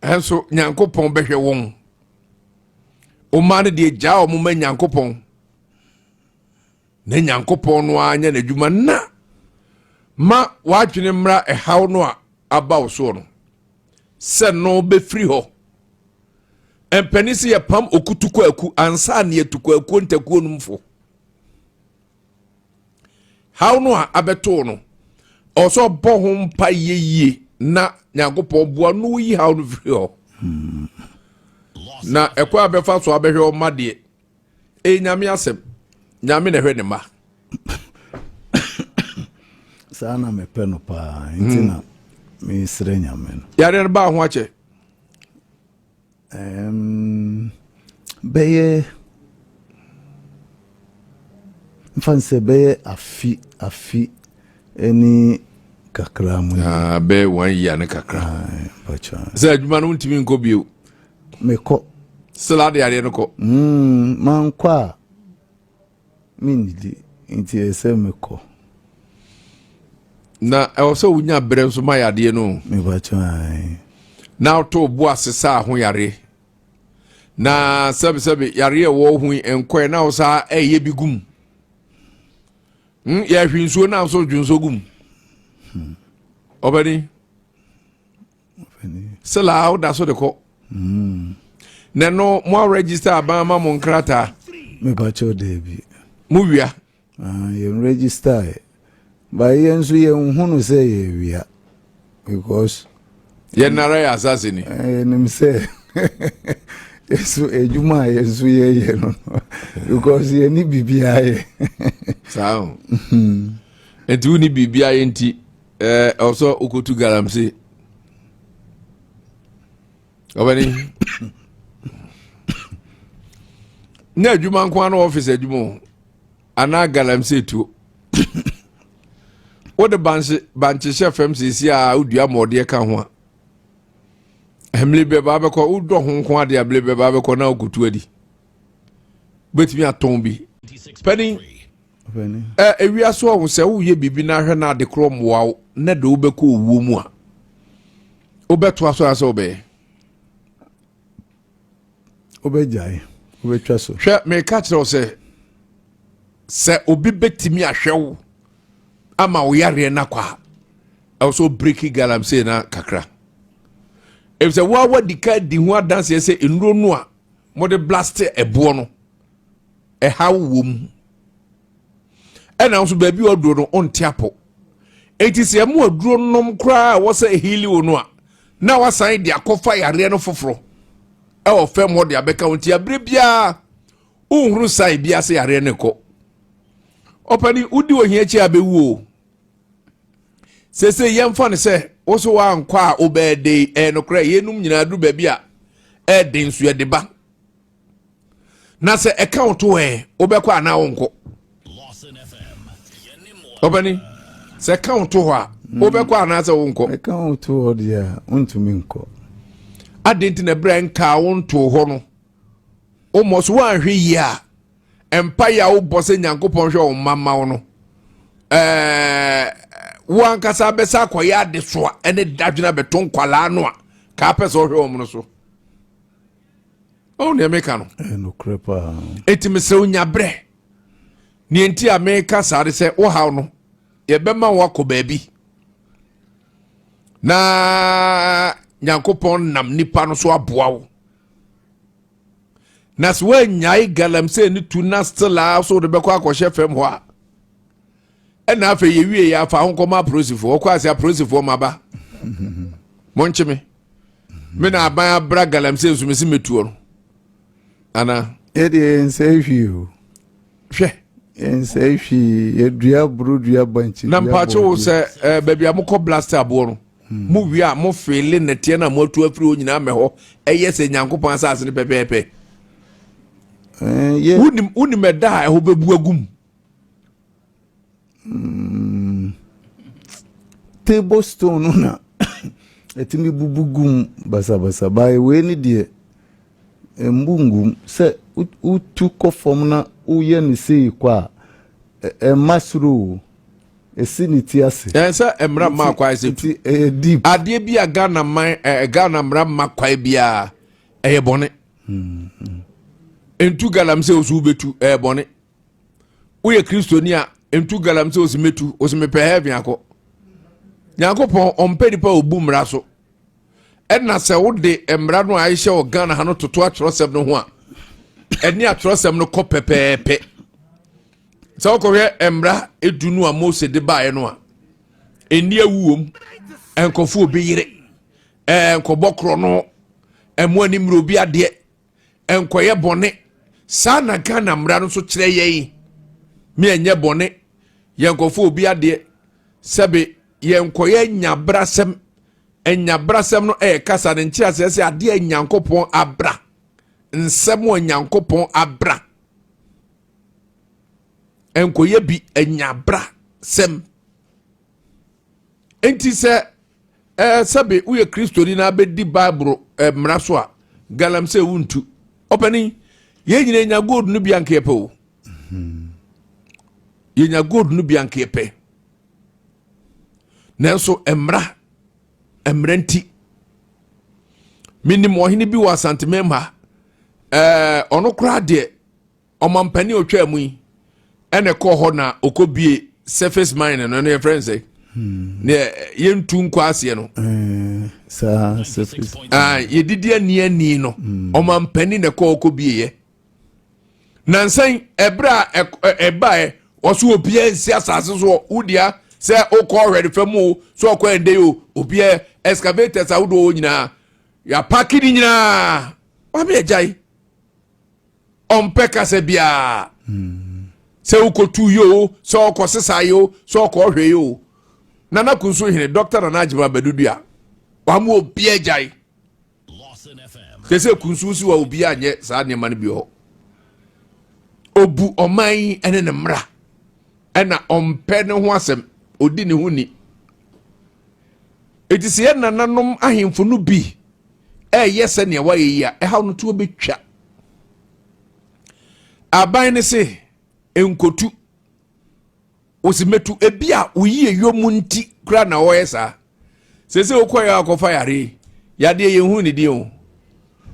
ɛnso nyankopɔn bɛhwɛ wɔn ɔmaa no deɛ gyaa wɔn ma nyankopɔn na nyankopɔn no ara nyɛ n'adwuma na ma w'adwene mmra ɛhaw no a aba wo soɔ no sɛ no bɛfiri hɔ mpanin sɛ yɛpam okutu kwaku ansa ne yɛtu kwakuo ntakuo no mfo haw no a abɛtoo no ɔwɔ sɛ ɔbɔ ho mpa yie yie na nyankopɔn boa no yi haw no firi hɔ na ɛkɔ a bɛfa so abɛhwɛ ɔma deɛ ɛyɛ nyame asɛm nyame na ɛhwɛ ne mma. Saa na mepɛ no paa nti na mesrɛ nyame no. Yareɛ no baa ho akyɛ? Bɛyɛ mfa n sɛ bɛyɛ afe ne kakra mu. Ah, bɛyɛ one year ne kakra. Sɛ adwuma no wontumi nkɔ bio? Mekɔ. Sila de adeɛ no kɔ? Mankɔ a mennidi nti ɛsɛ mekɔ. Na ɛwɔ sɛ wonya berɛ nso ma yadeɛ no. Mepakyɛ. Na woto bo ase saa ho yareɛ. Na sɛbesɛbe yareɛ ɛwɔ ho yi nkɔɛ na wo saa ɛyɛ bi gum. Yɛhwe nsuo na nso dwo nsuo gum. Ɔbɛni. Sila woda so de kɔ. Na ɛno mo aregister aban ma mo nkrataa. Mepakyɛ daabi. Mo wia. Ah, yɛn register yɛ. Ba yɛn nso yɛn hu no sɛ yɛ wia because. Yɛn nara yɛ asase ni. Yɛnim sɛ yɛso adwuma a yɛn nso yɛyɛ no because yɛn ni biribiara yɛ. Saa o. Nti wo ni biribiara yɛ nti ɛɛ ɛwɔ sɛ wokotu galamsey. Ɔbɛni. Na adwuma nko ara na ɔfis adwuma o anaa galamsey tuo. Wode bankye bankye hyɛ fam siesie a wodua mɔɔdeɛ ka ho a mmere bɛba abɛkɔ wodɔ ho nko adeɛ a mmere bɛba abɛkɔ na wokotu adi. Wobɛtumi atɔn bi. Panin, ɛ ewia so ɔho sɛ woyɛ biribi na ahwɛ na ade korɔ mmoa wo na de wobɛkɔ owuo mu a wobɛtoa so asɛ wobɛyɛ. Wobɛgyae, wobɛtwa so. Hwɛ, meka kyerɛ wo sɛ sɛ obi bɛtumi ahwɛ wo ama wo yareɛ no akɔ a ɛwɔ sɛ ɔbreki galamsey no kakra ɛfisɛ woa wadi ka di ho adanseɛ sɛ nnuro no a mode blaste ɛboɔ no ɛhaw wɔ mu ɛna nso baabi a ɔduro no ɔnte apɔ eti sɛ ɛmo aduro nom koraa a wɔsɛ ehili wo no a na wasan de akɔfa yareɛ no foforɔ ɛwɔ fam hɔ de abɛka wo nti abere biara wohunu san bi ase yareɛ no kɔ ɔpɛni wodi ohia akyi a bɛwu o sese yɛmfa no sɛ wo so woankɔ a wobɛyɛ de ɛyɛ nokorɛ yɛnum nyinaa duru baabi a ɛɛden nso yɛde ba na sɛ ɛka wo to ɛ wobɛkɔ anaa wonkɔ ɔbɛni sɛ ɛka wo to hɔ a wobɛkɔ anaasɛ wonkɔ ɛka wo to hɔ deɛ a wontumi nkɔ adɛn nti na ɛberɛ a nkaa wo ntoo hɔ no wommɔ so woanhwɛ yie a mpaeɛ a wobɔ sɛ nyankopɔn hwɛ wo mma ma wo no ɛɛ wo ankasa bɛsa akɔyɛ adesoa ɛne dadwene abɛto nkwalaa no a kaa pɛ sɛ ɔhwɛ wɔn no so ɔwo nea meka no nokorɛ paa enti mesrɛ wo nya berɛ neɛ nti a meka saa de sɛ wohaw no yɛbɛma wo akɔ baabi. Na Nyankopɔn nam nipa no so aboa wo. Na sɛ woannyae galamsey no tu na still a so wode bɛkɔ akɔhyɛ fam hɔ a, ɛna afei yɛwie yɛ afa ho kɔma apolisifoɔ. Wɔkɔ ase apolisifoɔ maba. Monkye me. Me na aban abra galamsey nso mesi metuo no. Ana? Yɛdeɛ yɛnsɛe hwee o. Hwɛ. Yɛnsɛe hwee. Yɛdua aburo, dua bankye, Na dua mpakyɛ wo bɔɔdeɛ. sɛ eh, baabi a mokɔ blast aboɔ no mo wie a mo feele nɛteɛ no a moatu afiri hɔ nyinaa mɛ hɔ ɛyɛ sɛ Nyankopɔn asase no pɛpɛɛpɛ. Eh, yɛ Wonim wonim ɛda a ɛhɔ bɛbu agum. Mm, table stone no na ɛtumi bubu gum basabasa bae wei ne deɛ mbu ngum sɛ wotu kɔ fam na woyɛ ne sei kɔ a ɛmma soro o ɛsi ne ti ase. Ɛn sɛ mmara mma kwae sɛ tu. Ɛyɛ deep. Adeɛ bi a Ghana man ɛɛ Ghana mmara mma kwae biara ɛyɛ bɔne. Ntu galamsey osu bɛtu ɛyɛ bɔne. Woyɛ Kristoni a ntu galamsey osi mɛtu osi mepɛ heaven akɔ. Nyankopɔn ɔmpɛ nipa obu mmara so. Ɛna sɛ wode mmara no a ahyɛ wɔ Ghana ha no toto atwerɛsɛm no ho a, ɛne atwerɛsɛm no kɔ pɛpɛɛpɛ. Sɛ wokɔhwɛ mmara edu no a Mose de baeɛ no a, ɛnni awu wom, ɛnkɔfo obi yere, ɛnkɔbɔ korɔ no, ɛmo ani mmerɛ obi adeɛ, ɛnkɔyɛ bɔne. Saa na Ghana mmara no nso kyerɛ yɛn. Me ɛnyɛ bɔne, yɛnkɔfo obi adeɛ, sɛbe yɛnkɔyɛ nyabrasɛm. Nyabrasɛm no ɛyɛ kasa ne nkyerɛaseɛ sɛ adeɛ a Nyankopɔn abra, nsɛm a Nyankopɔn abra. Ɛnkɔyɛ bi nyabrasɛm. Enti sɛ ɛɛ sɛbe woyɛ Kristoni na abɛdi Bible mmara so a, galamsey wontu. Ɔpanin, yɛn nyinaa nya gold no bi anka yɛpɛ o. Yɛnya gold no bi anka yɛpɛ. Nanso mmara, mmara nti. Menim ɔhene bi wɔ Asantemem ha. Ɛɛ ɔno koraa deɛ ɔmampanin otwaa mu yi ɛna ɛkɔɔ hɔ na ɔkɔbie surface mine no ɛno yɛfrɛ no sɛ ne yɛntu nkɔ aseɛ no eh, saa surface ah, yɛdidi ani ani no hmm. ɔmampanin na ɛkɔɔ ɔkɔbieɛ nansan ɛberɛ a ɛbaeɛ ɔso obiara nsi asase soɔ wodia sɛ wokɔ ɔhwɛde fam o sɛ ɔkɔ ɛndɛ o obiara excavators ahodoɔ wɔ nyinaa yɛapake ne nyinaa wame agyae ɔmpɛ kasa biara sɛ wokɔtu yi o sɛ ɔkɔ sesa yi o sɛ ɔkɔ ɔhwɛ yi o nana kunso hene dɔkta nana agyema badudua wama obi agyae kyɛ sɛ kunso si wa obi anyɛ saa nneɛma no bi hɔ obu ɔman yi ne ne mmara ɛna ɔmpɛ ne ho asɛm odi ne ho ni eti sɛ yɛ nananom ahemfo no bi ɛyɛ sɛnea wayɛ yi a ɛhaw no toɔ bɛtwa aban no se nkotu wosi mɛtu ebi a woyi eyɔ mu nti kura na wɔyɛ saa sese wokɔ yɛ akɔfa yare yi yadeɛ yɛn hu ne din o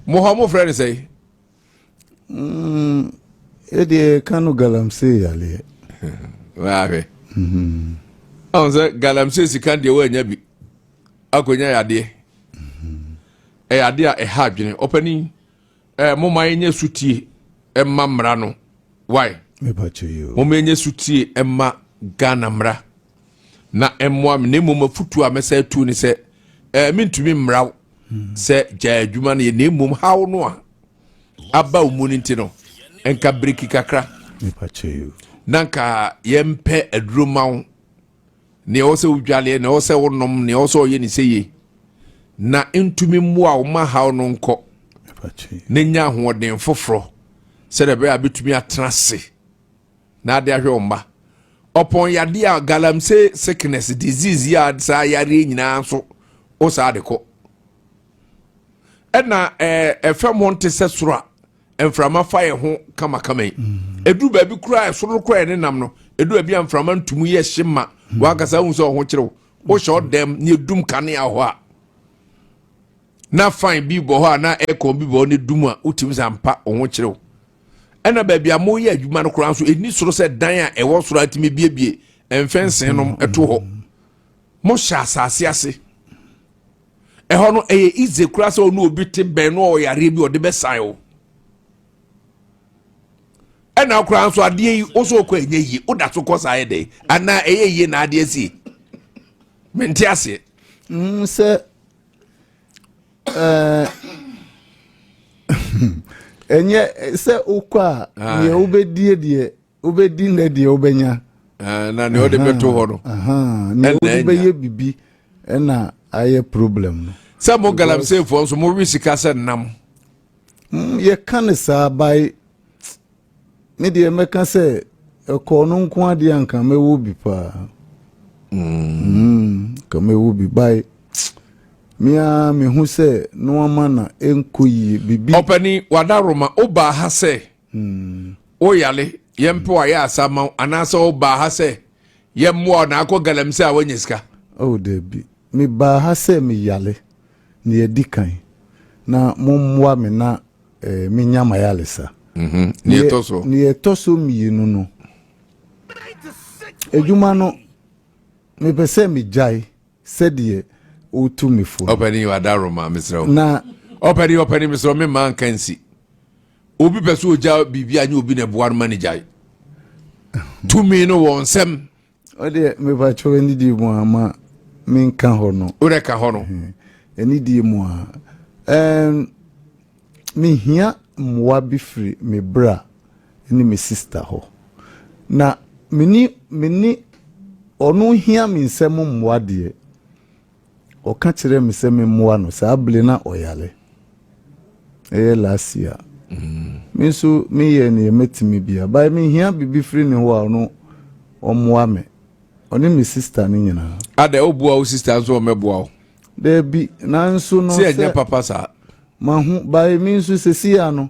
mo hɔ mo frɛ no sɛ. Mm, ɛdeɛ ka no galamsey yareɛ. Wahwɛ. Ɔn sɛ galamsey sika deɛ wɔanya bi akɔnya yadeɛ. Ɛyɛ adeɛ a ɛha adwene. Ɔpanin, ɛɛ moma yɛnyɛ sutie ɛma mmara no. Why? Moma yɛnyɛ sutie ɛma Ghana mmara na ɛmmoa me. Na mmom afutuo a mɛsa atu ne sɛ ɛɛ mentumi mmara wo sɛ gyaa adwuma no yɛ na mmom haw no a aba wo mu no nti no nka biriki kakra na nka yɛmpɛ aduro ma wo nea ɛwɔ sɛ wodwaleɛ nea ɛwɔ sɛ wonom nea ɛwɔ sɛ ɔyɛ ne sɛ yie na ntumi mmoa wo ma haw no nkɔ na nya ahoɔden foforɔ sɛdeɛ ɛbɛyɛ a bɛtumi atena ase na ade ahwɛ wo mma ɔpɔn yadeɛ a galamsey sickness disease yi a saa yareɛ nyinaa nso wo saa de kɔ ɛna ɛɛ ɛfam hɔ nte sɛ soro a mframa fa yɛ ho kamakama yi ɛduru mm. baabi koraa ɛsoro no koraa yɛ ne nam no ɛduru baabi a mframa ntumu yɛ hye ma mm. wankasa wohu sɛ ɔho kyerɛw wohyɛ ɔdɛm ne ɛdum kanea hɔ a na fan bi bɔ hɔ a na aircon bi bɔ hɔ ne dum a wotumi sɛ ampa ɔho kyerɛw ɛna baabi a moyɛ adwuma no koraa nso ɛni soro sɛ dan a ɛwɔ soro atumi biebie mfɛnsee nom ɛto hɔ mohyɛ asase ase. Ɛhɔ no ɛyɛ easy koraa sɛ ɔne obi te bɛn no ɔwɔ yareɛ bi ɔde bɛsan o. Ɛna koraa nso adeɛ yi wo so kɔ ɛnyɛ yie woda so kɔ saa yɛ dɛn anaa ɛyɛ yie na adeɛ sie mente aseɛ. Sɛ ɛnyɛ sɛ wokɔ a deɛ wobɛdie deɛ wobɛdi nnɛ deɛ wobɛnya na deɛ wode bɛto hɔ no nea wode bɛyɛ bibi ɛna ayɛ problem no. Sɛ mo galamseyfoɔ nso mowe sika sɛ nam. Yɛka ne saa bae me deɛ mɛka sɛ ɛkɔɔ no nko adeɛ anka mɛwɔ bi paa. Nka mɛwɔ bi bae me ara mehu sɛ noama na ɛnkɔ yie bibi. Ɔpani wadaroma wobaa ha sɛ woyale yɛmpɛ wayɛ asa ma wo anaasɛ wobaa ha sɛ yɛmmoa wo na akɔ galamsey a woanya sika? Oh dabi, mebaa ha sɛ meyale nea adi kan na mommoa me na eh, menya m'ayaresa. Nea ɛtɔ so? Nea ɛtɔ so mmienu no, adwuma no mepɛ sɛ megyae sɛdeɛ wotu me fo no. Ɔpani wadaroma mesrɛ wo. Na ɔpani ɔpani mesrɛ wo memma nka nsi. Obi pɛ sɛ ogya biribi a nyɛ obi na ɛboa no ma ne gyae. Tumi no wɔ nsɛm. Ɔdeɛ mepakyɛw anidie mu a ma menka hɔ no. Wodɛ ka hɔ no. Anidie mu a. Um, mehia mmoa bi firi me bra ne me sista hɔ. Na meni meni ɔno hia me nsɛm mmoa deɛ. Ɔka kyerɛɛ me sɛ memmoa no saa bere na ɔyare. Ɛyɛ last year. Me nso meyɛɛ nea mɛtumi biara. But mehia biribi firi ne hɔ a ɔno ɔmmoa me. Ɔne me sister no nyinaa. Adɛ woboa wo sister nso ɔmmɛboa wo? Daabi, nanso no sɛ ɛnyɛ papa saa. Mahu, by me nso sɛsi a no,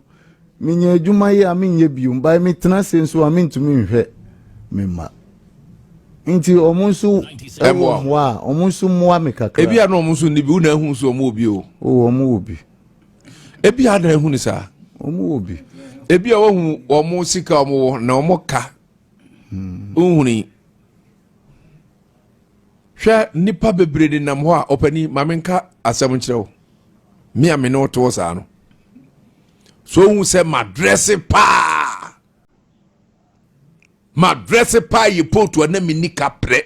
menya adwuma yɛ a menyɛ biom, by metena ase nso a mentumi nhwɛ me mma. Nti ɔmo nso ɛwɔ mmoa a, ɔmo nso mmoa me kakra. Ebi a na ɔmo nso nni bi, wo na ahu nso ɔmo wɔ bi o. O, ɔmo wɔ bi. Ebi a na ahu ne saa. Ɔmo wɔ bi. Ebi a wahu ɔmo sika ɔmo wɔ na ɔmo ka. Nhuni. Hwɛ nnipa bebree nenam hɔ a ɔpani ma menka asɛm nkyerɛ wo. Me a me ne wo te hɔ saa no. So wohu sɛ madrɛse paa. Madrɛse paa yɛ pootu a na menni kaprɛ.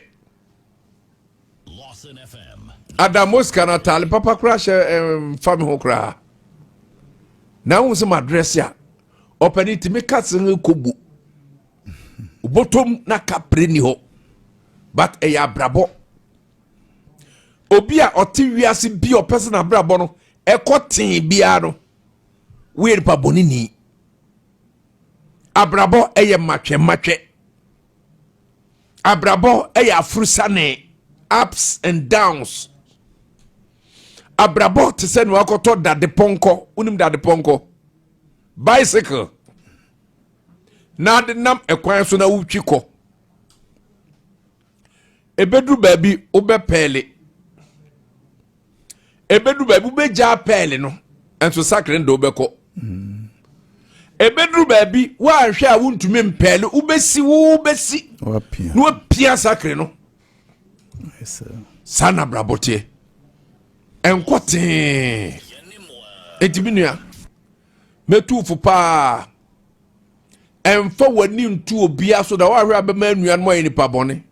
Adam Oscar na ataale papa koraa hyɛ mfa me ho koraa. Na wohu sɛ madrɛse a ɔpani tumi ka se kɔbu. Wobɔtɔm na kapre ni hɔ but ɛyɛ abrabɔ. Obi a ɔte wiase bi a ɔpɛ sɛ n'abrabɔ no ɛkɔ tee biara no, woyɛ nipa bɔne ni. Abrabɔ ɛyɛ matwɛmatwɛ. Abrabɔ ɛyɛ afurusane, ups and downs. Abrabɔ te sɛ nea wakɔtɔ dade pɔnkɔ, wonim dade pɔnkɔ? Bicycle. Na ade nam ɛkwan so na wotwi kɔ. Ɛbɛduru baabi wobɛpɛɛle. Ɛbɛduru baabi wobɛgyaa pɛɛle no, nso sakre no de wobɛkɔ. Ɛbɛduru baabi woanhwɛ a wontumi mpɛɛle, wobɛsi wobɛsi na wapia sakre no. Saa na abrabɔ teɛ. Ɛnkɔ tee. Enti me nua, mɛtu fo paa. Ɛmfa w'ani nto obiara so da woahwɛ abɛma anuanom ayɛ nipa bɔne.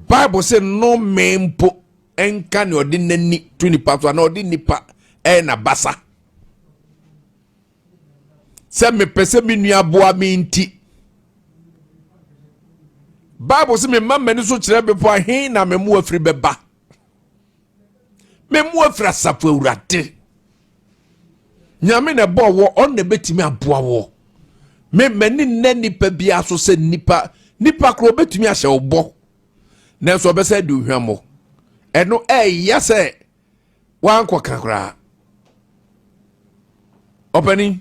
Bible sɛ nnome mpo nka nea ɔde n'ani to nipa so anaa ɔde nipa ɛyɛ n'abasa. Sɛ mepɛ sɛ me nua boa me nti. Bible sɛ mema m'ani so kyerɛ bepɔ ahe na me mmoa firi bɛba. Me mmoa firi asafo Awurade. Nyame na ɛbɔɔ wɔ, ɔno na ɛbɛtumi aboa wɔ. Me m'ani nnɛ nipa biara so sɛ nipa nipa korɔ ɔbɛtumi ahyɛ wo bɔ nanso ɔbɛsɛ de ohwammɔ. Ɛno ɛyɛ sɛ wankɔka koraa. Ɔpanin,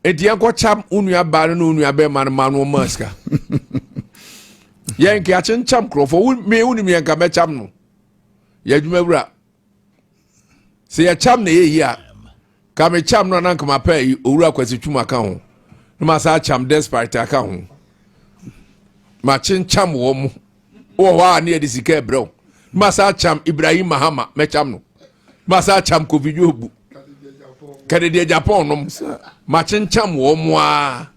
enti yɛnkɔkyam wo nua baa no ne wo nua bɛrima no ma no ɔma sika. Yɛn nka akyenkyam nkurɔfoɔ, me wonim yɛn nka mɛkyam no. Yɛ adwuma wura. Sɛ yɛkyam na ɛyɛ yie a, ka mekyam no a na nka mapɛ yi owura Kwasi Twum aka ho. Na masa akyam Despite aka ho. Makyenkyam wɔn mo. Wɔ hɔ a ne yɛde sika ɛbrɛ wo. Masa akyam Ibrahim Mahama, mɛkyam no. Masa akyam Kofi Jobu. Kennedy Japan nom. Makyenkyam wɔn mo a.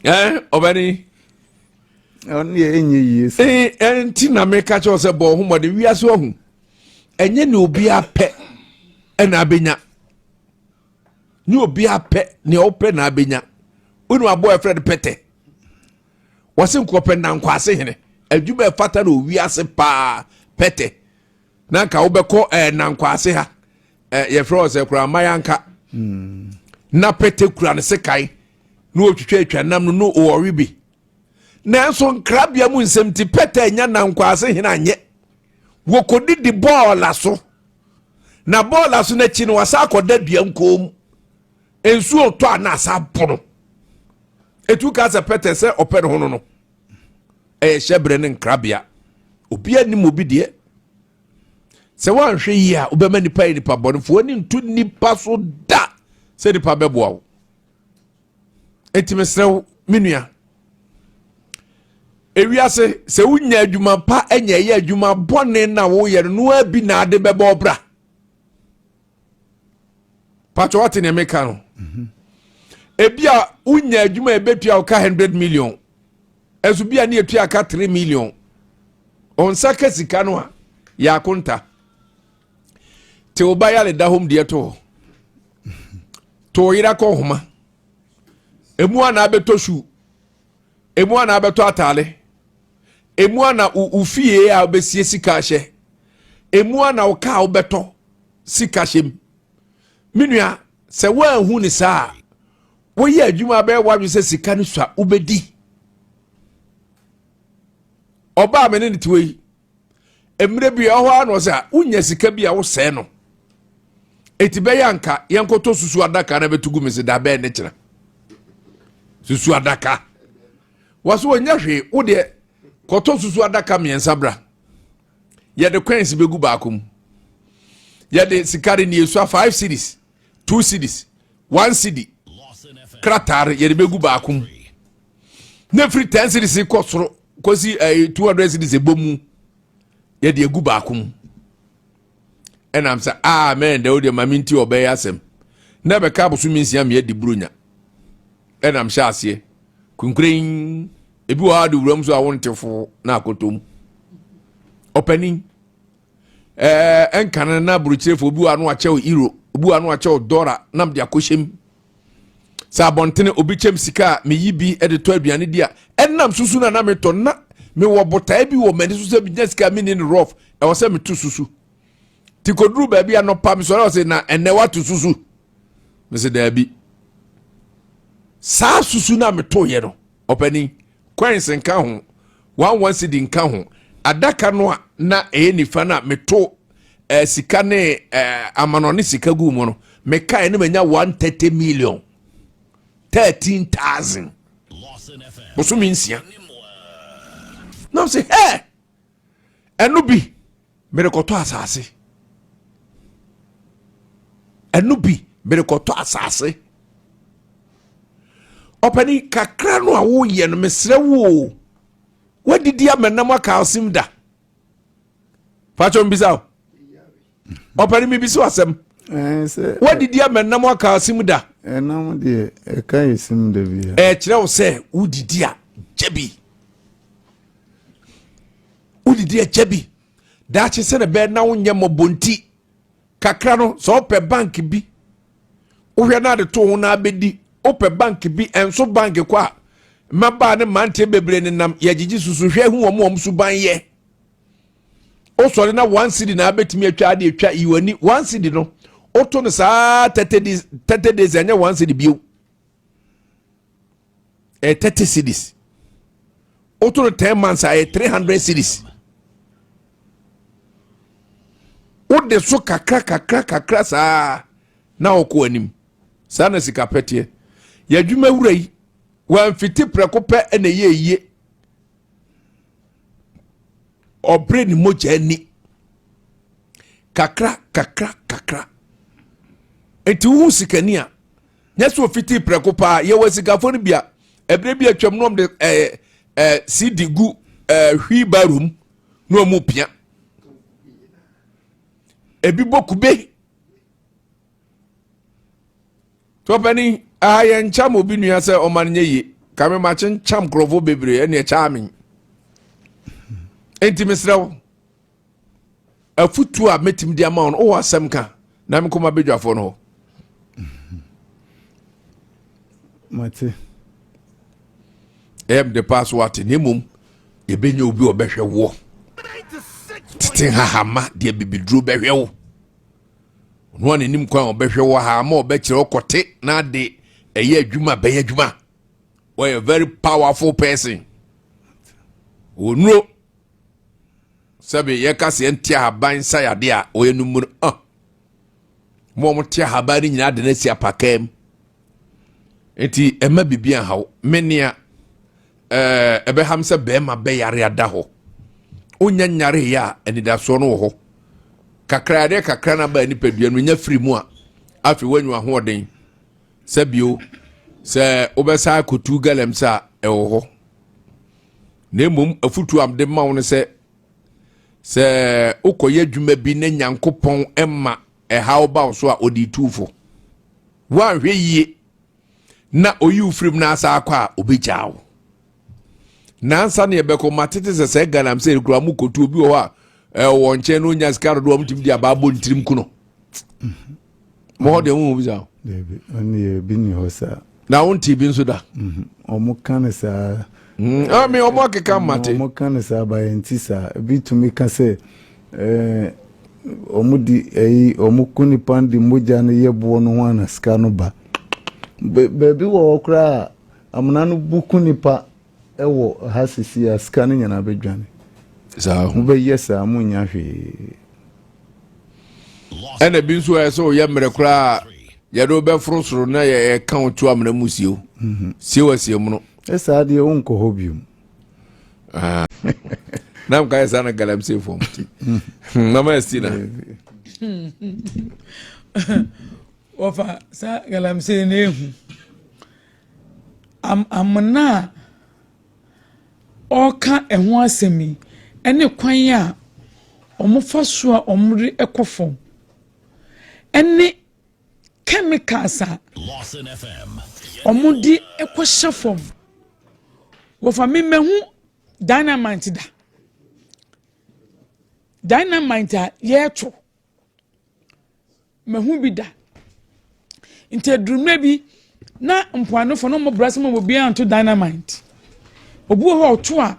Ɛn ɔbɛni. Ɔno yɛ ɛnyɛ yie sɛ. Ɛnti na meka kyerɛ sɛ bɔ ɔho mmɔden wiase ɔho. Ɛnyɛ ne obi apɛ ɛna abɛnya. Ne obi apɛ nea ɔpɛ na abɛnya. Wonu aboa ɛfrɛ no pɛtɛ. Wɔse nkɔpɛ nankwaase hene. Adwuma ɛfata na owiase paa pɛtɛ. Na nka wobɛkɔ ɛɛ nankwaase ha. Ɛɛ yɛfrɛ wɔ sɛ koraa mayanka. Na pɛtɛ kura ne sekan. Na wɔtwitwa atwa nam no no ɔwe bi. Nanso nkrabea mu nsɛm ti pɛtɛ nya nankwaase hene anyɛ. Wɔkɔdidi bɔɔla so. Na bɔɔla so n'akyi no wasa akɔda dua nkɔn mu. Nsuo tɔ a na asa bono. Etu ka sɛ pɛtɛ sɛ ɔpɛ ne ho no no. Ɛyɛ hyɛbrɛ ne nkrabea. Obi anim obi deɛ. Sɛ woanhwɛ yie a wobɛma nipa yɛ nipa bɔnefoɔ ani nto nipa so da sɛ nipa bɛboa wo. Enti mesrɛ wo me nua, ewiase sɛ wonya adwuma pa anya ɛyɛ adwuma bɔne na woyɛ no noa bi na ade bɛbɔ ɔbra. Patro wate nea meka no. Ebi a wonya adwuma a ebetua wo ka 100 million. Ɛso bi a ne etua ka 3 million. Ɔnsa ka sika no a yɛ akonta. Te wo ba yare da hom deɛ to hɔ. To wo yere akɔ nhoma. Emu a na abɛtɔ shoe. Emu a na abɛtɔ ataale. Emu a na wo fie a wobɛsie sika ahyɛ. Emu a na wo kaa wobɛtɔ sika hyɛ mu. Me nua, sɛ woanhu ne saa a, woyɛ adwuma bɛyɛ w'adwene sɛ sika no sua wobɛdi. Ɔbaa me ne ne te hɔ yi, mmerɛ bi ɛwɔ hɔ ara na ɔsɛ a wonya sika bi a wosɛe no. Eti bɛyɛ anka yɛnkɔtɔ susu adaka na bɛto gu me se da bɛn ne kyena. Susu adaka. Wɔso wɔnyɛ hwee, wo deɛ kɔtɔ susu adaka mmiɛnsa bra. Yɛde coins bɛgu baako mu. Yɛde sika de ne esua 5 cedis, 2 cedis, 1 cedi krataa no yɛde bɛgu baako mu. Na firi 10 cedis kɔ soro kɔsi 200 cedis ɛbɔ mu yɛde agu baako mu. Ɛnam sɛ amen dɛ wodeɛ ma menti ɔbɛyɛ asɛm. Na ɛbɛka abosome 6 meɛ de buronya. Ɛnam hyɛ aseɛ kunkuren ebi wɔ ha de wuram so a wonte fo na akɔtɔ mu. Ɔpanin ɛnkane na aburokyerefo obi wɔ ano akyɛw euro, obi wɔ ano akyɛw dɔla nam de akɔhyɛ mu. Sɛ abɔntene obi kyɛm sika a meyi bi de tɔ aduane di a ɛnam susu na na metɔ na mewɔ botae bi wɔ m'ani so sɛ menya sika a menni no rough ɛwɔ sɛ meto susu. Ti kɔduru baabi anɔpa mesɔre ɔse na ɛnɛ wato susu. Mese daabi. Saa susu no a metoeɛ no ɔpanin coins nka ho, 1 cedi nka ho, adaka no a na ɛyɛ nifa no a meto sika ne amanɔne sika gu mu no mekae ne manya 130 million 13,000 bosome 6. Na sɛ hɛ ɛno bi merekɔtɔ asase, ɛno bi merekɔtɔ asase. Ɔpani kakra no a woyɛ no mesrɛ wo o, wadidi ama nam aka asim da. Fakyɛ mbisa o. Ɔpani mebisa asɛm. Wadidi ama nam aka asim da. Ɛnam deɛ ɛka yɛ sim da bi. Ɛkyerɛ wo sɛ wodidi a gye bi. Wodidi a gye bi. Daakye sɛ na bɛyɛ na wonyɛ mmɔbɔ nti kakra no sɛ wopɛ bank bi wohwɛ na ade to ho na abɛdi wopɛ bank bi ɛnso bank kɔ a mmabaa ne mmeranteɛ bebree nenam yɛgyegye susu hwɛ hu wɔn wɔn suban yɛ. Wosɔre na 1 cedi na abɛtumi atwa ade atwa yi w'ani 1 cedi no woto no saa 30 days 30 days ɛnyɛ 1 cedi bio ɛyɛ 30 cedis. Woto no 10 months a ɛyɛ 300 cedis. Wode so kakra kakra kakra saa na wokɔ anim. Saa na sika pɛteɛ. Yɛadwuma wura yi wamfiti prɛko pɛ na ɛyɛ yie. Ɔbrɛ ne mogya ani kakra kakra kakra. Nti wohu sikani a nyɛ sɛ ofiti prɛko paa. Yɛwɔ sikafoɔ no bi a ɛberɛ bi atwam na ɔmde CD gu wheelbarrow mu. Na ɔmo pia. Ebi bɔ kube. Tɔpɛni aha yɛ nkyam obi nua sɛ ɔma no nyɛ yie. Kame ma kyenkyam nkurɔfoɔ bebree ɛne ɛkyaa me. Enti mesrɛ wo afutuo a mɛtumi de ama wo no wowɔ asɛm ka na menkɔma badwafoɔ no hɔ. Mate. Ɛyɛ mede paa so wate na mmom yɛbɛnya obi a ɔbɛhwɛ woɔ. Tete hahama deɛ bibiduro bɛhwɛ wo. Ɔno a n'anim kwan a ɔbɛhwɛ wo ha ama ɔbɛkyerɛ wo kɔte na ade ɛyɛ adwuma bɛyɛ adwuma. Wɔyɛ very powerful person. Wɔnuro sɛbe yɛka sɛ yɛnte ahaban nsa yade a ɔyɛ no mu no ah. Mo a wɔte ahaban no nyinaa de no asi apakaa mu. Nti ɛma biribi anhaw. Me nea ɛɛ ɛbɛham sɛ bɛrima bɛyare ada hɔ. Wonya nyareeɛ a anidasoɔ no wɔ hɔ. Kakra yadeɛ kakra no aba nipadua no nya firi mu a afei woanya ahoɔden sɛ bio sɛ wobɛsa akɔtu galamsey a ɛwɔ hɔ. Na mmom afutuo a mede ma wo no sɛ sɛ wokɔyɛ adwuma bi na Nyankopɔn ma ɛhaw ba wo so a ɔde tu fo. Woanhwɛ yie na oyi wo firim na asa akɔ a obɛgyaa wo. Nansa ne yɛbɛkɔ ma tete sɛ sɛ galamsey kura mu kɔtu obi wɔ hɔ a ɛwɔ nkyɛn na onya sika dodoɔ ɔmtumi de aba abɔ ne tirim ku no. Mo hɔ deɛ wohu bi saa? Dabi, ɔne yɛ bi ni hɔ saa. Na wonte bi nso da? Mhm. Ɔmo ka no saa. Mm, ah, me ɔmo akeka mmate. Ɔmo ka no saa ba yɛn ti saa. Ebi tumi ka sɛ ɛɛ ɔmo di ɛyi ɔmo ko nipa de mogya no yɛ boɔ no ho ana sika no ba. Baabi wɔ hɔ koraa amena no bu ko nipa ɛwɔ ha sisi a sika no nyinaa bɛdwane. Saa. Mo bɛyɛ saa mo nya hwee. Ɛna bi nso ɛsɛ ɔyɛ mmerɛ koraa yɛde wobɛforo soro na yɛka wo to amena mu sieo mhm. sieo asie mu no. Ɛsaa deɛ wonkɔ hɔ biom. Ah. na mka yɛ saa na galamsey fam ti hmm, mama asti na. Wɔfa saa galamsey na ehu amena a ɔreka ɛho asɛm yi ne kwan a wɔfa so a wɔde kɔ fam ne chemicals a wɔde kɔhyɛ fam. Wɔfa me mahu dynamite da. Dynamite a yɛreto. Mahu bi da. Nti aduru mmerɛ bi na mpoanofo no wɔn brɛ sɛ wɔn obiara nto dynamite. Obi wɔ hɔ a ɔto a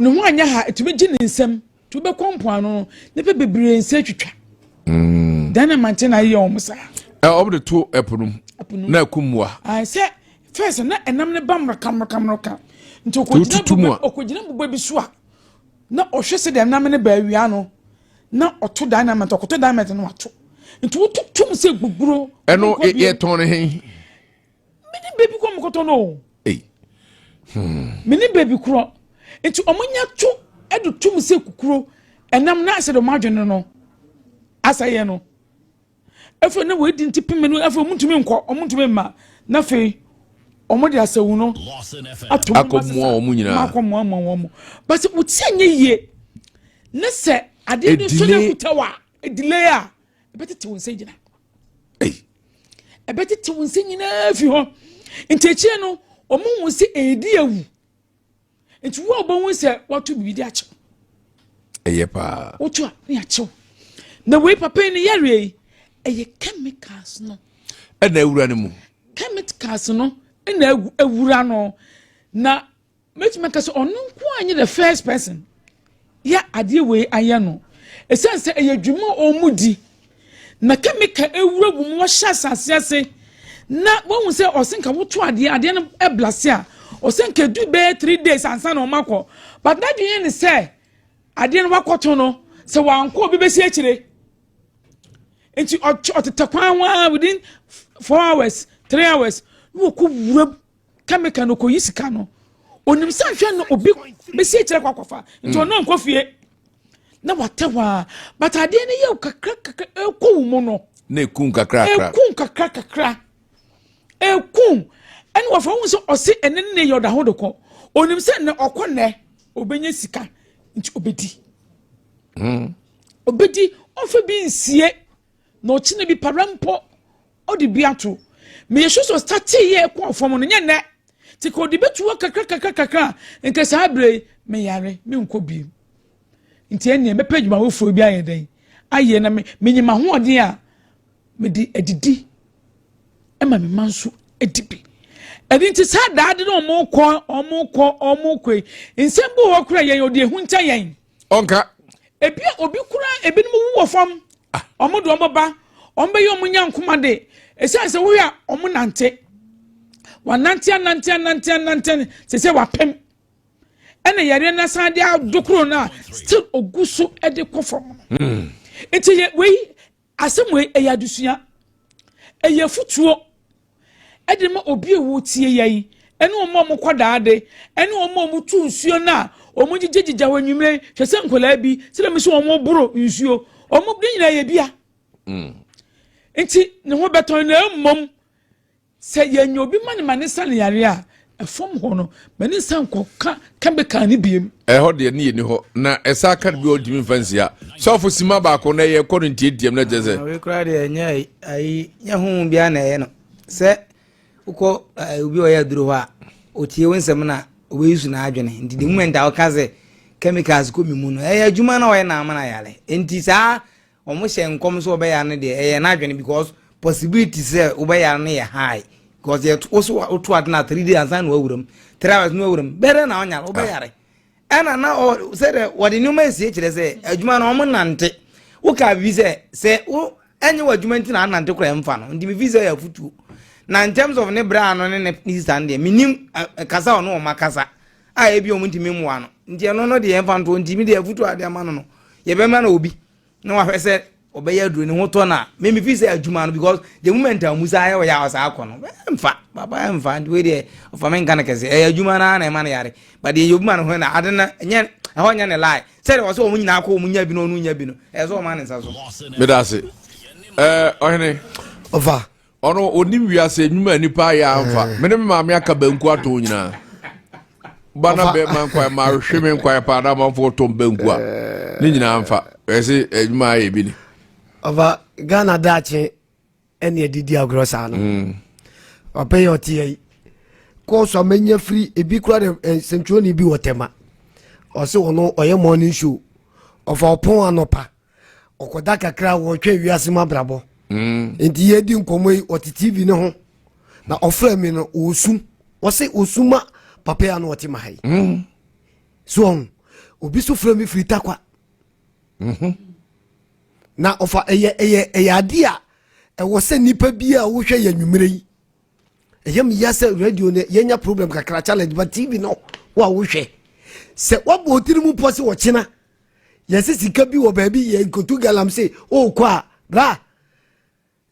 ne ho anyɛ ha etumi gye ne nsam nti wobɛkɔ mpoano no nipa bebree nsa atwitwa. Mm. Dynamite na ayɛ wɔn saa. Ɛ wɔn de to ɛpo no mu na ɛkum mmoa. Sɛ first na ɛnam ne ba mmerɛka mmerɛka mmerɛka nti okogyina bube okogyina bube bi so a na ɔhwɛ sɛ deɛ ɛnam ne ba awia no. na ɔto dynamite ɔkɔtɔ dynamite no wato nti wototo mu sɛ gbogbo. Ɛno yɛtɔn no he. Mene baabi korɔ mokɔtɔ no o. Hmm. Mene baabi korɔ nti ɔmo nya to ɛde to mu sɛ kukuro ɛnam na asɛ de ɔmo adwene no asɛyɛ no. Afei na wɔadi nti peme no afei wɔn ntumi nkɔ wɔn ntumi mma na afei wɔn de asawu no ato mu akɔ mua wɔn nyinaa akɔ mua mua wɔn basi wɔti anyɛ yie ne sɛ adeɛ no nso na ekuta wa edile a ɛbɛtete wɔn nsa gyina ɛbɛtete wɔn nsa nyinaa fi hɔ nti akyire no wɔn hu sɛ edi ewu. Nti wo a wobɛhu sɛ wato biribi de akyew. Ɛyɛ paa. Woto a ne akyew. Na wei papa yi ne yareɛ yi ɛyɛ chemicals no. Ɛna awura no mu. Chemicals no ɛna awura no na mɛtumi aka sɛ ɔno nko ara nyɛ the first person yɛ adeɛ wei ayɛ no ɛsiane sɛ ɛyɛ dwuma a wɔn di na kɛmika ewura wɔn mu wɔhyɛ asase ase na wɔn sɛ ɔsɛ nka woto adeɛ adeɛ no ɛblase a ɔsɛ nka edu bɛyɛ 3 days ansa na wɔn akɔ but n'adwene ne sɛ adeɛ no wakɔto no sɛ wankɔ obi bɛsi akyire nti ɔtetɛ kwan ho ara within 4 hours 3 hours na wɔkɔ wura chemical no kɔyi sika no onim sɛ ahwɛ no obi bɛsi akyerɛ kɔ akɔfa nti ɔno mm. nkɔ fie na watɛ hɔ a but adeɛ no yɛ kakra kakra ɛkɔ wo mu no na ɛkum kakra kakra ɛkum kakra kakra ɛkum ɛna wɔfa ho sɛ ɔse ɛne ne yɛ ɔda ho de kɔ onim sɛ nnɛ ɔkɔ nnɛ obɛnya sika. Nti obedi. Obedi, ɔmfa bi nsie na ɔkyena bi para mpo ɔde bi ato. Meyɛ sure sɛ ɔstartee yɛ kɔɔ fam no nyɛ nnɛ. Nti ka ɔde bɛtu hɔ kakra kakra kakra a nka saa berɛ yi meyare menkɔ biem. Nti ɛnneɛ mɛpɛ adwuma foforɔ bi ayɛ dɛn ayɛ na me menyɛ m'ahoɔden a mede adidi ma me mma nso adi bi. Ɛno nti saa daade no wɔn kɔ wɔn kɔ wɔn kɔ yi nsɛm bi wɔ hɔ koraa yɛn ɔde ehunta yɛn. Ɔnka. Ebi obi koraa ebinom wu wɔ fam. Ah. Wɔn de wɔn ba wɔn bɛyɛ wɔn nyankoma de esiane sɛ woyɛ a wɔn nante wanante anante anante anante sɛ sɛ wapem ɛna yareɛ no asan de adokoro no a still ogu so de kɔ fam no. Nti yɛ wei Asɛm wei, ɛyɛ adesua. Ɛyɛ afutuo de ma obi a wɔretie yɛn, ɛne wɔn a wɔkɔ daade, ɛne wɔn a wɔtu nsuo no a wɔgyegyagyegya hɔ anwummerɛ. Hwɛ sɛ nkwadaa bi, sɛdeɛ mesi wɔn boro nsuo, wɔn ne nyinaa yɛ bia. Nti ne ho bɛtɔn na mmom Sɛ yɛnya obi ma no ma ne sa no yare a, ɛfam hɔ no, ma ne nsa nkɔka chemical no biem. Ɛhɔ deɛ ne yɛni hɔ na ɛsa aka no bi a ɔntumi mfa nsi ha. Sɔfo sima baako na ɛyɛ kɔ no ntiantiam na kyerɛ sɛ. Wei koraa deɛ ɛnyɛ ayi nyɛ honhom biara na ɛyɛ no sɛ wokɔ obi a ɔyɛ aduro hɔ a ɔtie wo nsɛm na ɔbɛyi su n'adwene nti the moment a woka sɛ chemicals kɔ me mu no ɛyɛ adwuma na ɔyɛ na ama no ayare nti saa Ɔmo hyɛ nkɔm sɛ ɔbɛyare no deɛ ɛyɛ n'adwene because possibility sɛ wobɛyare no yɛ high because yɛ woso woto ade na 3 days ansa na wawura mu 3 hours na wawura mu bɛrɛ na ɔnyare wobɛyare ɛna na ɔ sɛ dɛ wɔde nneɛma esie kyerɛ sɛ adwuma no ɔmo nante woka bi sɛ sɛ wo ɛnyɛ wɔ adwuma nti na anante koraa ɛmfa no nti mefi sɛ yɛ afutuo na in terms of ne bra no ne ne sista no deɛ menim kasa ɔno ɔmo akasa a ebi ɔmo ntumi mmoa no nti ɛno no deɛ ɛmfa ntoɔ nti mi deɛ afutuo ade ama no no yɛbɛma no obi na wahwɛ sɛ ɔbɛyɛ aduro ne ho tɔ no a me me fi sɛ adwuma no because the moment a musa ayɛ ɔyɛ a ɔsaa akɔ no ɛmfa papa ɛmfa nti wei deɛ ɔfa me nka no kɛse ɛyɛ adwuma no ara na ɛma no yare but deɛ yɛobi ma no ho na ade no ɛnyɛ ɛhɔ nyɛ ne lie sɛdeɛ wɔ sɛ wɔn nyinaa kɔ wɔn nya bi na ɔno nya bi no ɛyɛ sɛ ɔma ne nsa so. Meda ase ɛɛ ɔhene. Ɔfa. Ɔno onim wiase nnwuma a nipa ayɛ amfa. Eh. Me ne me maame aka banku atɔn nyinaa. Ba na bɛrima nkwan ma ahwehwɛ me nkwan paa na amanfoɔ tɔn banku a. Eh. Ne nyinaa mfa. Ɛsɛ adwuma ayɛ bi ni. Ɔfa Ghana daakye ɛne ɛde di agorɔ saa no. Papa yi ɔte yi. Kɔɔso a manya firi ebi kura de eh, nsɛntwerɛni bi wɔ Tɛma. Ɔse ɔno ɔyɛ morning show. Ɔfa ɔpɔn anɔpa. ɔkɔda kakra wɔtwɛn wiase mu abrabɔ nti yɛdi nkɔmmɔ yi ɔte tv no ho na ɔfrɛ mi no ɔsu ɔse ɔsu ma papa yi a na ɔte ma ha yi so ɔho obi so frɛ mi firi takwa mm-hmm. na ɔfa ɛyɛ ɛyɛ ɛyɛ ade a ɛwɔ sɛ nipa bi a wohwɛ yɛ nwummerɛ yi ɛyɛ me ya sɛ radio no yɛnya problem kakra challenge but tv no wo a wohwɛ sɛ woabɔ otiri mu pɔ sɛ ɔkyena yɛsɛ sika bi wɔ baabi yɛ nkotu galamsey ɔrekɔ a bra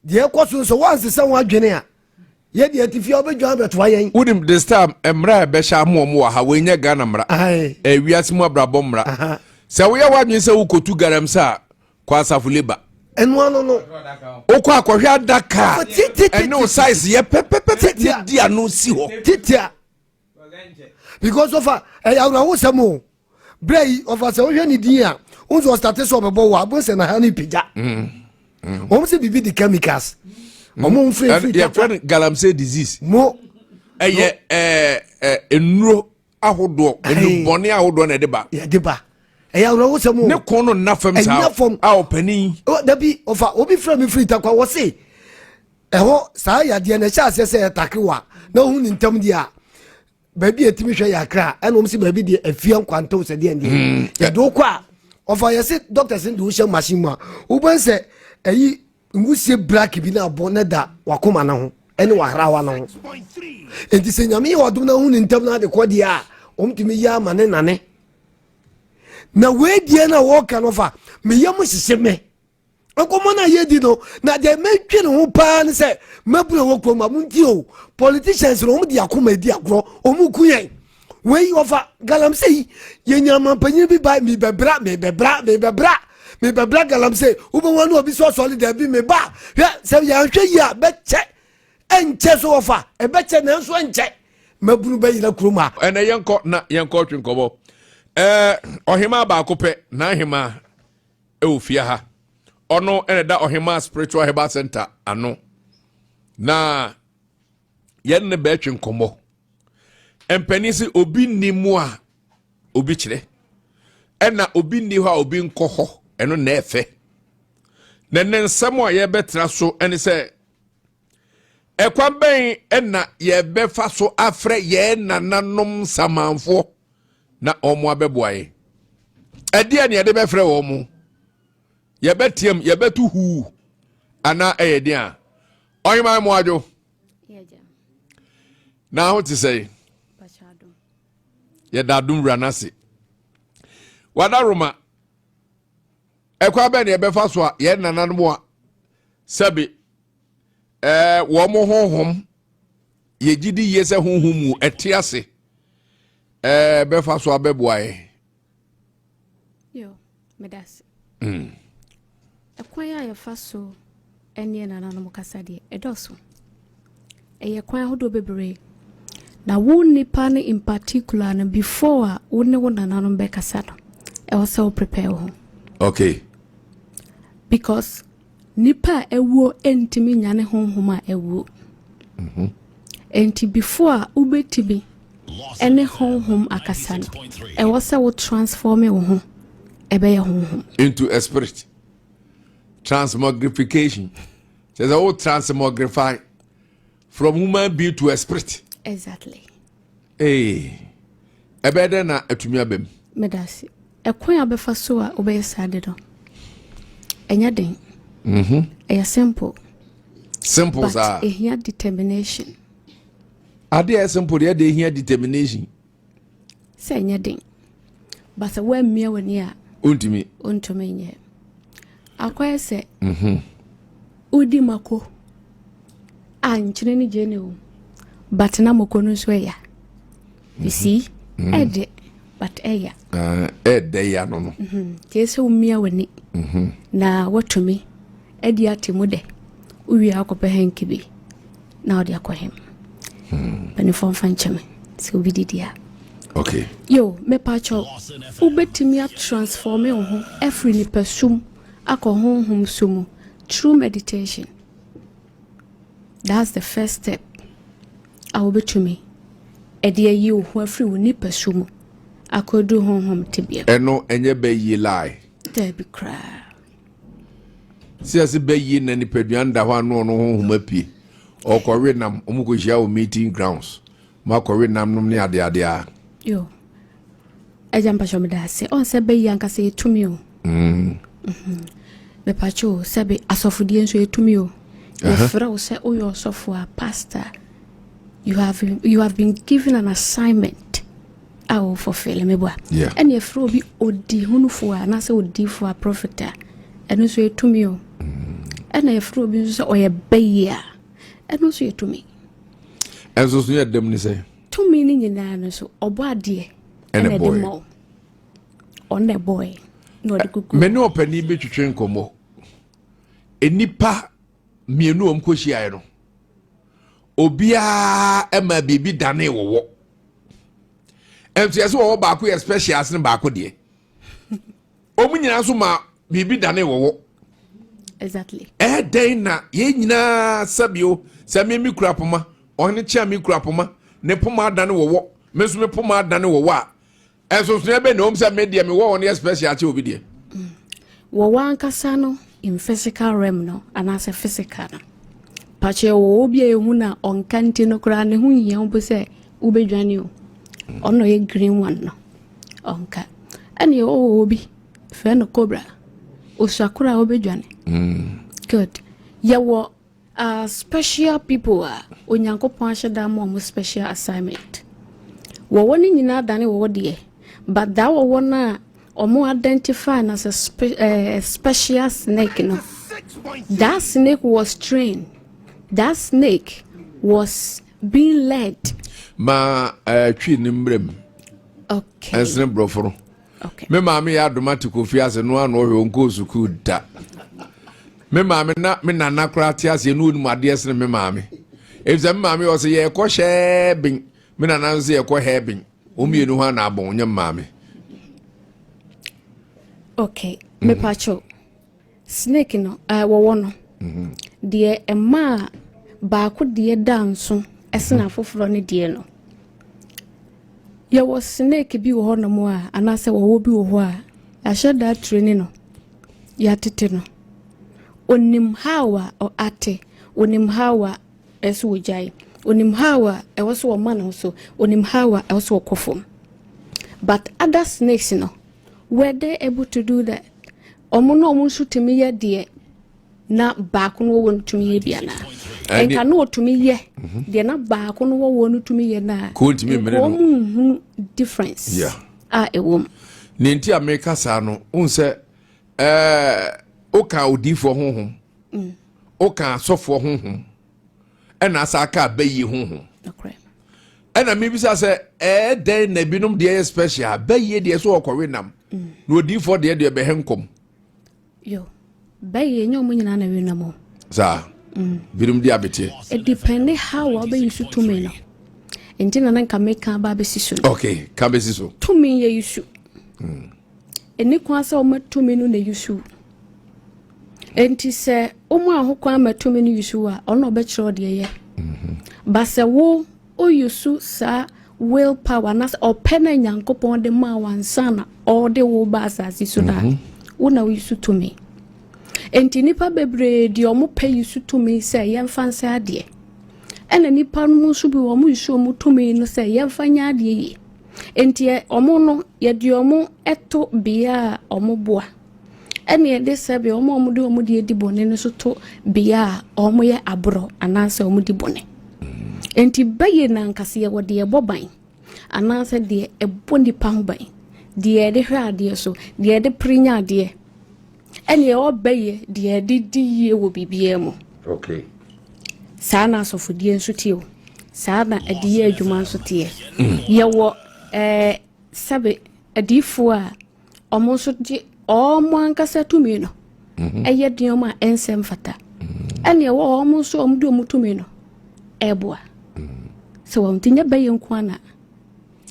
deɛ ɛkɔ so nso woansesa ho adwene a yɛ deɛ ati fie a wobɛdwan bɛtoa yɛn. Wonim this time mmara a ɛbɛhyɛ ama wɔn wɔ ha wei nyɛ Ghana mmara ɛyɛ wiase mu abrabɔ mmara sɛ woyɛ w'adwene sɛ wokɔtu galamsey a kɔ asafo labour ɛno ano no wokɔ akɔhwɛ adaka a ɛne wo size yɛ pɛpɛpɛpɛ ne di ano si hɔ titia because ɔfa ɛyɛ awerɛhosɛm o berɛ yi ɔfa sɛ wohwɛ ne din a wo nso ɔstate sɛ ɔbɛbɔ wɔ abom sɛ naha no pagya wɔm sɛ biribi de chemicals ɔmo mfiri firi yɛfrɛ no galamsey disease mo ɛyɛ ɛɛ nnuro ahodoɔ nnubɔne ahodoɔ na ɛde ba yɛde ba ɛyɛ awerɛhosɛm o ne kɔn no nna fam saa fam a ɔpanin dabi ɔfa obi frɛ me firi takwa wɔ se ɛhɔ saa yadeɛ no ɛhyɛ aseɛ sɛ ɛtake wa na ohun ne ntam deɛ a baabi a ɛtumi hwɛ yɛ akra ɛna wɔn si baabi deɛ afia nkwantew sɛ deɛ deɛ hmm. yɛde wokɔ a ɔfa yɛse doctors de wohyɛ machine mu a wobɛn sɛ ɛyi nwusie black bi na abɔ ne da wakoma no ho ɛne wahrawa no ho nti sɛ nyame yɛ ɔdom no ahu ne ntam no ade kɔ deɛ a wɔmtumi yɛ ama ne nane na wei deɛ no a wɔka no fa meyɛ mo hyehye me Nkɔmmɔ no a yɛdi no, na deɛ mɛdwene ho paa ne sɛ mabunu wɔ kurom a montie o politicians no wɔn de akoma edi agorɔ wɔn ku yɛn wei ɔfa galamsey yi yɛnya amampanyin bi ba mebɛbra mebɛbra mebɛbra mebɛbra galamsey wobɛhu ano obi sɛ ɔsɔre daabi meba hwɛ sɛ yɛanhwɛ yi a bɛkyɛ ɛnkyɛ so ɔfa ɛbɛkyɛ nanso ɛnkyɛ mabunu bɛyera kurom ha. Ɛnɛ yɛnkɔ na yɛnkɔ twe nkɔmmɔ. Ɛɛ ɔhemaa baako pɛ, n'ahemaa ɛwɔ fie ha. Ɔno ɛna ɛda ɔhemaa spiritual herbal center ano. Na yɛn ne bɛɛtwe nkɔmmɔ. Mpanin sɛ obi nni mu a obi kyerɛ. Ɛna obi nni hɔ a obi nkɔ hɔ. Ɛno na ɛfɛ. Na ne nsɛm a yɛbɛtena so ɛne sɛ ɛkwan bɛn ɛna yɛbɛfa so afrɛ yɛn nananom samanfoɔ na wɔn abɛboa yɛn. Ɛdeɛ ne yɛde bɛfrɛ wɔn mo? Yɛbɛteam, yɛbɛto huu anaa ɛyɛ den a? Ɔheman mo adwo. Na ho te sɛ yɛda adom wura no ase. Wada Roma, ɛkwan bɛn ne yɛbɛfa so a yɛn nananom a sɛbi wɔn mo honhom yɛgye di yie sɛ honhom mu ɛte ase bɛfa so abɛboa yɛn? Yo, medase. Ɛkwan a yɛfa so ɛne nananom kasa deɛ, ɛdɔɔso. Ɛyɛ kwan ahodoɔ bebree. Na wo nipa no in particular no, before a wo ne wo nananom bɛkasa no, ɛwɔ sɛ wo prepare wo ho. Because nipa a ɛwuo ntumi nyane honhom a ɛwuo. Nti before a wobɛtumi ɛne honhom akasa no, ɛwɔ sɛ wo transform wo ho ɛbɛyɛ honhom. Into a spirit. Transmogrification. Kyerɛ sɛ wo transmogrify from human being to a spirit. Exactly. Ee, ɛbɛyɛ dɛn na atumi aba mu? Medase. Ɛkwan a wobɛfa so a wobɛyɛ saa de no, ɛnyɛ den. Ɛyɛ simple. Simple but saa. Ɛhia determination. Adeɛ a ɛyɛ simple deɛ, ɛde ehia determination. Sɛ ɛnyɛ den, but sɛ woammia w'ani a, Ontumi. Wontumi nyɛ. Akɔyɛ sɛ wodi mako a nkyene ne gye ne o, but na mako no nso ɛya. You see, ɛde but ɛya. Ah, ɛɛdɛ ya no. Nti sɛ womia w'ani na woatumi adi ate mu dɛ wowie akɔpɛ hanky bi na wode akɔ hem. Mpanimfoɔ mfa nkyɛme sɛ obi didi a. Yo, mepakyɛw, wobɛtumi atransform wo ho afiri nipasum akɔ honhom so mu through meditation. That's the first step a wobɛtumi ɛde ayi wo ho afiri wo nipasu mu akɔdu honhom tebea. Ɛno ɛnyɛ bɛyie lie? Daabi koraa. Sɛ ɛsɛ bɛyie na nipadua da hɔ ano, ɔno honhom apue ɔkɔwe nam, ɔmo kɔhyia wɔ meeting grounds mo akɔwe nam nom ne adeade a. Yo, agya, mpakyɛw, meda ase. Ɔn sɛ bɛyi ankasa yɛtumi o. Mepakyɛ o, sɛbe asɔfodie nso yɛtumi o. Yɛfrɛ wo sɛ woyɛ ɔsɔfo a, pastor, you have been given an assignment a wo fulfill, meboa? Yeah. Ɛne yɛfrɛ obi odi hunufoɔ a anaasɛ odiifoɔ a, prophet a, ɛno nso yɛtumi o. Ɛna yɛfrɛ obi nso sɛ ɔyɛ bɛyi a, ɛno nso yɛtumi. Ɛnso so yɛ dɛm ne sɛ Tumi no nyinaa no so, ɔbɔ adeɛ ɛna ɛna ɛde ɛbɔeɛ. ma wo. Ɔno ɛbɔɛ na ɔde gugu. Me ne ɔpanin bi twetwe nkɔmmɔ. Nnipa mmienu a wɔkɔhyiaeɛ no, obiara ma biribi dane wɔwɔ. Ɛnso yɛ sɛ wɔwɔ baako yɛ special sene baako deɛ. Wɔn nyinaa nso ma biribi dane wɔwɔ. Ɛdɛn na yɛn nyinaa sɛbio sɛ me me kura poma, ɔhene kyea me kura poma, ne poma adane wɔwɔ, me nso me poma adane wɔwɔ a, ɛnsonsonoeɛ bɛ na wɔm sɛ me deɛ mewɔ wɔn yɛ special akyɛ obi deɛ? Wɔwɔ ankasa no in physical realm no anaasɛ physical no, pakyɛ, wɔwɔ bi a ɛhu na ɔnka nti no koraa ne ho nhia wo mpo sɛ wobɛdwane o. Ɔno ɔyɛ green one no, ɔnka. Ɛne ɛwɔ bi frɛ no cobra, osua koraa wobɛdwane. Good. Yɛwɔ special people a Onyankopɔn ahyɛ da ma ɔmo special assignment. Wɔwɔ no nyinaa dane wɔwɔ deɛ, but daa wɔwɔ no a ɔmo identify no as a special snake no, that snake was trained, that snake was being led. Ma twi ne mmerɛ mu. Ɛnsene borɔfo no. Me maame yɛ adoma te Kofi ase no ano ɔhwɛ ɔnkɔɔ sukuu da. Me maame na me nana koraa te aseɛ ne onim adeɛ sene me maame, ɛfisɛ me maame ɔsɛ yɛkɔ hyɛɛben, me nana nso yɛkɔ hɛɛben. Wɔn mmienu ho ana abɔn nyɛ me maame. Okay, mepakyɛw. Snake no, eh, wɔwɔ no. Deɛ ɛmaa baako deɛ da nso ɛsene afoforɔ no deɛ no. Yɛwɔ snake bi wɔ hɔnom a, anaasɛ wɔwɔ bi wɔ hɔ a, yɛahyɛ da train no, yɛatete no. Onim how a ɔate, onim how a ɛsɛ wɔgyae, onim how a ɛwɔ sɛ ɔma ne ho so, onim how a ɛwɔ sɛ ɔkɔ fam. But other snakes no, were they able to do that? Ɔmo no, ɔmo nso tumi yɛ deɛ na baako no wɔwɔ no tumi yɛ bi anaa? Nka na ɔtumi yɛ deɛ na baako no wɔwɔ no tumi yɛ na Ko ntumi mmene no. Ɔmo nhunu difference a ɛwɔ mu. Ne nti a meka saa no, wohu sɛ woka odiifoɔ honhom, woka asɔfoɔ honhom, ɛna asa aka abɛyie honhom. Nokorɛ. Ɛna mebisa sɛ, ɛɛ, dɛn na ebinom deɛ yɛ special? Bɛyie deɛ so wɔkɔwe nam, na odiifoɔ deɛ bɛhɛ nkɔm. Yo, bɛyɛ nyɛ ɔmo nyinaa na wi nam o. Saa binom de abeteɛ. Ɛdepend how a wobɛyi so tumi no, nti na nka meka aba abɛsi so no. Okay, ka bɛsi so. Tumi yɛ yusu, ɛni kwan sɛ ɔma tumi no na yusu. Nti sɛ ɔmo a ho kwan ma tumi no yusu a, ɔno ɔbɛkyerɛ wo deɛ yɛ ba. Sɛ wo oyusu saa will power anaasɛ ɔpɛ no Nyankopɔn de maa wansa na ɔde wo ba asase so no a, wo na woyusu tumi. Nti nipa bebree deɛ, ɔmo pɛ yusu tumi sɛ yɛmfa nsa adeɛ, ɛna nipa no nso bi, wɔn yusu ɔmo tumi no sɛ yɛmfa nyɛ adeɛ yie. Nti ɔmo no, yɛde ɔmo ɛto bea a ɔmo boa, ɛna yɛde sɛbi ɔmo a ɔmo de ɔmo deɛ di bɔne no nso to bea a ɔmo yɛ aborɔ anaasɛ ɔmo di bɔne. Nti bɛyɛ nankasa, yɛwɔ deɛ ɛbɔ ban anaasɛ deɛ ɛbɔ nipa ho ban, deɛ yɛde hwɛ adeɛ so, deɛ yɛde pere nya adeɛ, ɛna yɛwɔ bɛyɛ deɛ yɛde di yie wɔ biribiara mu. Saa na asɔfodie nso tie o, saa na adiyɛ adwuma nso teɛ. Yɛwɔ sɛbe adiyifoɔ a ɔmo nso gye ɔmo ankasa tumi no ɛyɛ nneɛma a ɛnsɛ mfata, ɛne ɛwɔ ɔmo nso ɔmo de ɔmo tumi no ɛɛboa sɛ wɔn ti nyɛ bɛyɛ nko ana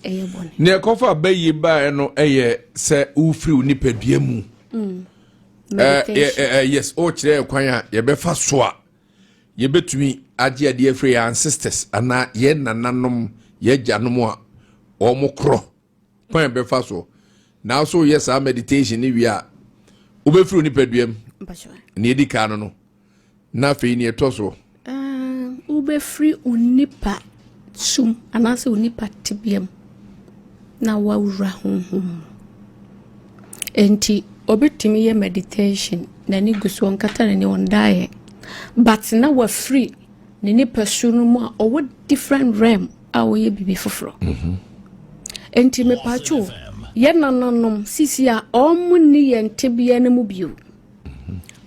ɛyɛ bɔne. Nea ɛkɔfa bɛyie baeɛ no, ɛyɛ sɛ wofiri wo nipadua mu. Meditation. Yes, wokyerɛ kwan a yɛbɛfa so a yɛbɛtumi agye adeɛ afiri yɛn ancestors anaa yɛn nananom, yɛn agyanom a wɔn korɔ, kwan a yɛbɛfa so. Na so yɛ saa meditation ne wie a, wobɛfiri wo nipadua mu. Mpakyɛ. Nea ɛdi kan no, na afei nea ɛtɔ so. Wobɛfiri wo nipa sum anaasɛ wo nipa tebea mu na woawura honhom mu. Enti obɛtumi yɛ meditation, n'ani gu so, ɔnkata n'ani, ɔndaeɛ, but na wafiri ne nipa su no mu a ɔwɔ different realm a ɔyɛ biribi foforɔ. Enti mepatwo, yɛ nananom sisi a ɔmo nni yɛn tebea no mu bio,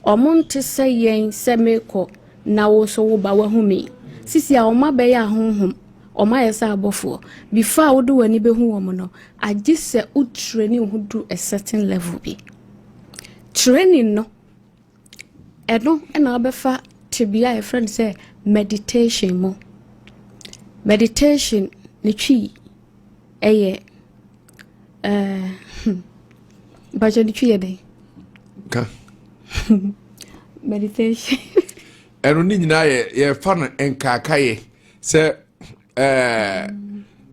ɔmo nte sɛ yɛn sɛ mekɔ na wo nso woba wahu me. Sisi a ɔmo abɛyɛ ahonhom, ɔmo ayɛ sɛ abɔfoɔ. Before a wode w'ani bɛhu wɔn no, agye sɛ wo training ho duru a certain level bi. Training no, ɛno ɛna wobɛfa tebea a yɛfrɛ no sɛ meditation mu. Meditation ne Twi ɛyɛ mpakyɛ, ne Twi yɛ dɛn? Ka. Meditation. Ɛno ne nyinaa yɛ yɛfa no nkaakayɛ sɛ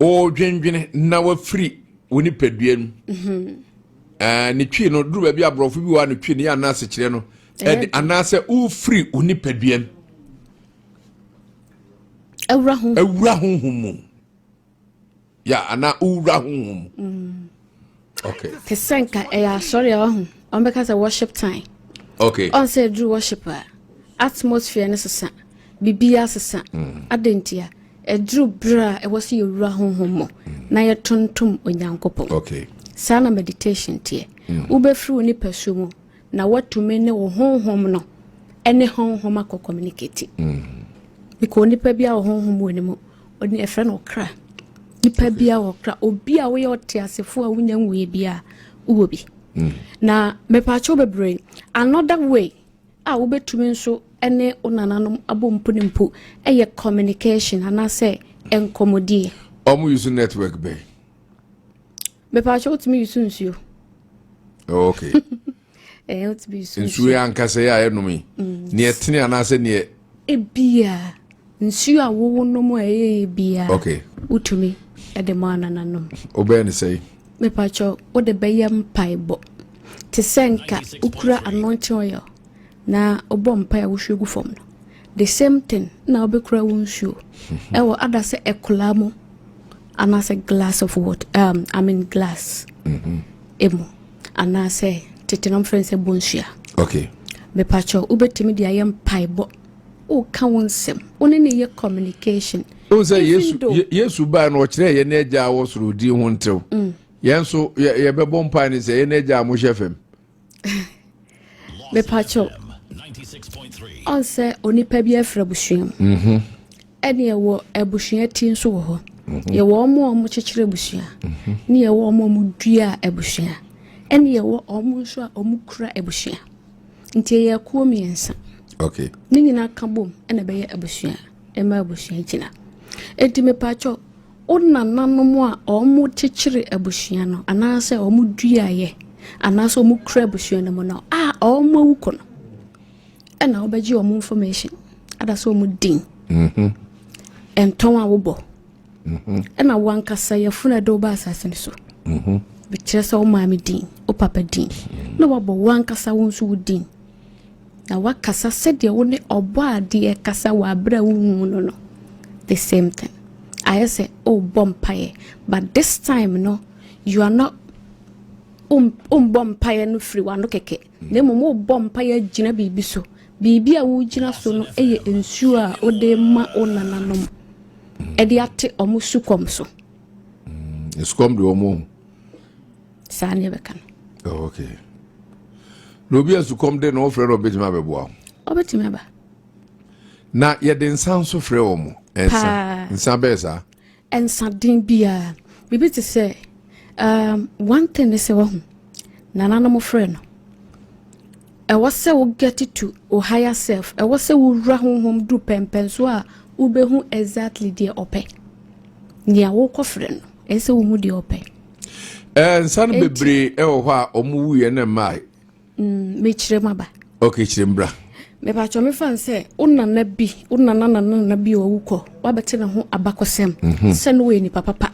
ɔredwendwene na wafiri wo nipadua mu. Ne Twi no duru baabi, aborɔfo bi wɔ a ne Twi no yɛ anaasɛ kyerɛ no ɛde anaasɛ wofiri wo nipadua mu awura ho. Awura honhom mu ya, anaa wowura honhom mu, okay. Te sɛ nka ɛyɛ asɔre a wahu, ɔmbɛka sɛ worship time. Ɔn sɛ ɛduru worship a, atmosphere no sesa, biribiara sesa. Adɛn ntia? Ɛduru berɛ a ɛwɔ sɛ yɛwura honhom mu na yɛtontom Onyankopɔn. Saa na meditation teɛ. Wobɛfiri wo nipasu mu na woatumi ne wo honhom no ɛne honhom akɔ communicate, because onipa bi a wɔ honhom wɔ ne mu, ɔne ɛfrɛ no ɔkra. Nipa bi a wɔ kra, obi a woyɛ ɔte asefo a wonya nwuiɛ bi a wowɔ bi. Na mepaakyɛw bebree, another way a wobɛtumi nso ne wo nananom abɔ mpo ne mpo ɛyɛ communication anaasɛ nkɔmmɔdie. Ɔmo use network bɛn? Mepaakyɛw, wotumi use nsuo. Oh, okay. Ɛɛ wotumi nsu nsuo yɛ ankasa yɛ a yɛnom yi mm. neɛ tene anaasɛ neɛ ebia nsuo a wowo nom a ɛyɛ yɛ bia okay. wotumi de ma anananom wobɛyɛ ne sɛi mepakyɛ wode bɛyɛ mpaebɔ te sɛ nka wokura anointing oil na wobɔ mpae a wohwie gu fam no the same thing na wobɛkura wo nsuo ɛwɔ ada sɛ ɛkola mu anaasɛ glass of water um, I mean glass emu anaasɛ tete no mfrɛ sɛ bonsua okay mepakyɛw wobɛtumi de ayɛ mpaebɔ woka wo nsɛm wo ne ne yɛ communication wohu sɛ yesu yesu baa no ɔkyerɛ yɛn agya a wɔ soro din ho ntew mm. yɛn nso yɛbɛbɔ mpae ne sɛ yɛn agya a mohyɛ fam Mepakyɛw, ɔn sɛ onipa bi afiri abusua mu. Mhm. Ɛne ɛwɔ abusua ti nso wɔ hɔ. Mhm. Yɛwɔ wɔn a wɔkyekyere abusua, mhm. ne yɛwɔ wɔn a wɔdua abusua, ɛne yɛwɔ wɔn nso a wɔkura abusua. Nti ɛyɛ akuo mmiɛnsa. Okay. Ne nyinaa ka bom ɛna ɛbɛyɛ abusua, ɛma abusua gyina. Enti mepakyɛw, Wo nananom a wɔkyekyere abusua no anaasɛ wɔduaeɛ anaasɛ wɔkura abusua no mu no a wɔawu kɔ no ɛna wobɛgye wɔn information ada sɛ wɔn din mhm. ntɔn a wobɔ mhm. ɛna wankasa yɛfunu ɛde woba asase no so mhm. bɛkyerɛ sɛ wo maame din wo papa din na wabɔ wankasa wo nso wo din Na wakasa sɛdeɛ wo ne Ɔbɔadeɛ kasa wɔ aberɛ a wonhu no no, the same thing. Ayɛ sɛ worebɔ mpaeɛ, but this time no, you are not wombɔ mpaeɛ no firi w'ano kɛkɛ, na mmom wobɔ mpaeɛ agyina biribi so. Biribi a wogyina so no yɛ nsuo a wode ma wo nananom ɛde ate wɔn sukɔm so. Mm, sukɔm de wɔn ho. Saa ne yɛbɛka no. Oh, okay. Na obi a sukɔm de no wofrɛ no ɔbɛtumi abɛboa wo? Ɔbɛtumi aba. Na yɛde nsa nso frɛ wɔ mo? Nsa. Nsa bɛyɛ saa? Nsa den biara. Biribi te sɛ one thing ne sɛ wahu nananom frɛ no. Ɛwɔ sɛ wo get to wo higher self. Ɛwɔ sɛ wowura honhom du pɛmpɛnso a wobɛhu exactly deɛ ɔpɛ. Nea wokɔfrɛ no, ɛsɛ sɛ wohu deɛ ɔpɛ. Eh, nsa no bebree ɛwɔ hɔ a wɔn wuiɛ na mmaa. Mm, mekyerɛ mu aba. Ok, kyerɛ mu bra. Mepakyɛ mefa n sɛ wo nana bi, wo nana nana nana bi a wawu kɔ, wabɛte ne ho abakɔsɛm mhm. sɛ no wɔyɛ nipa papa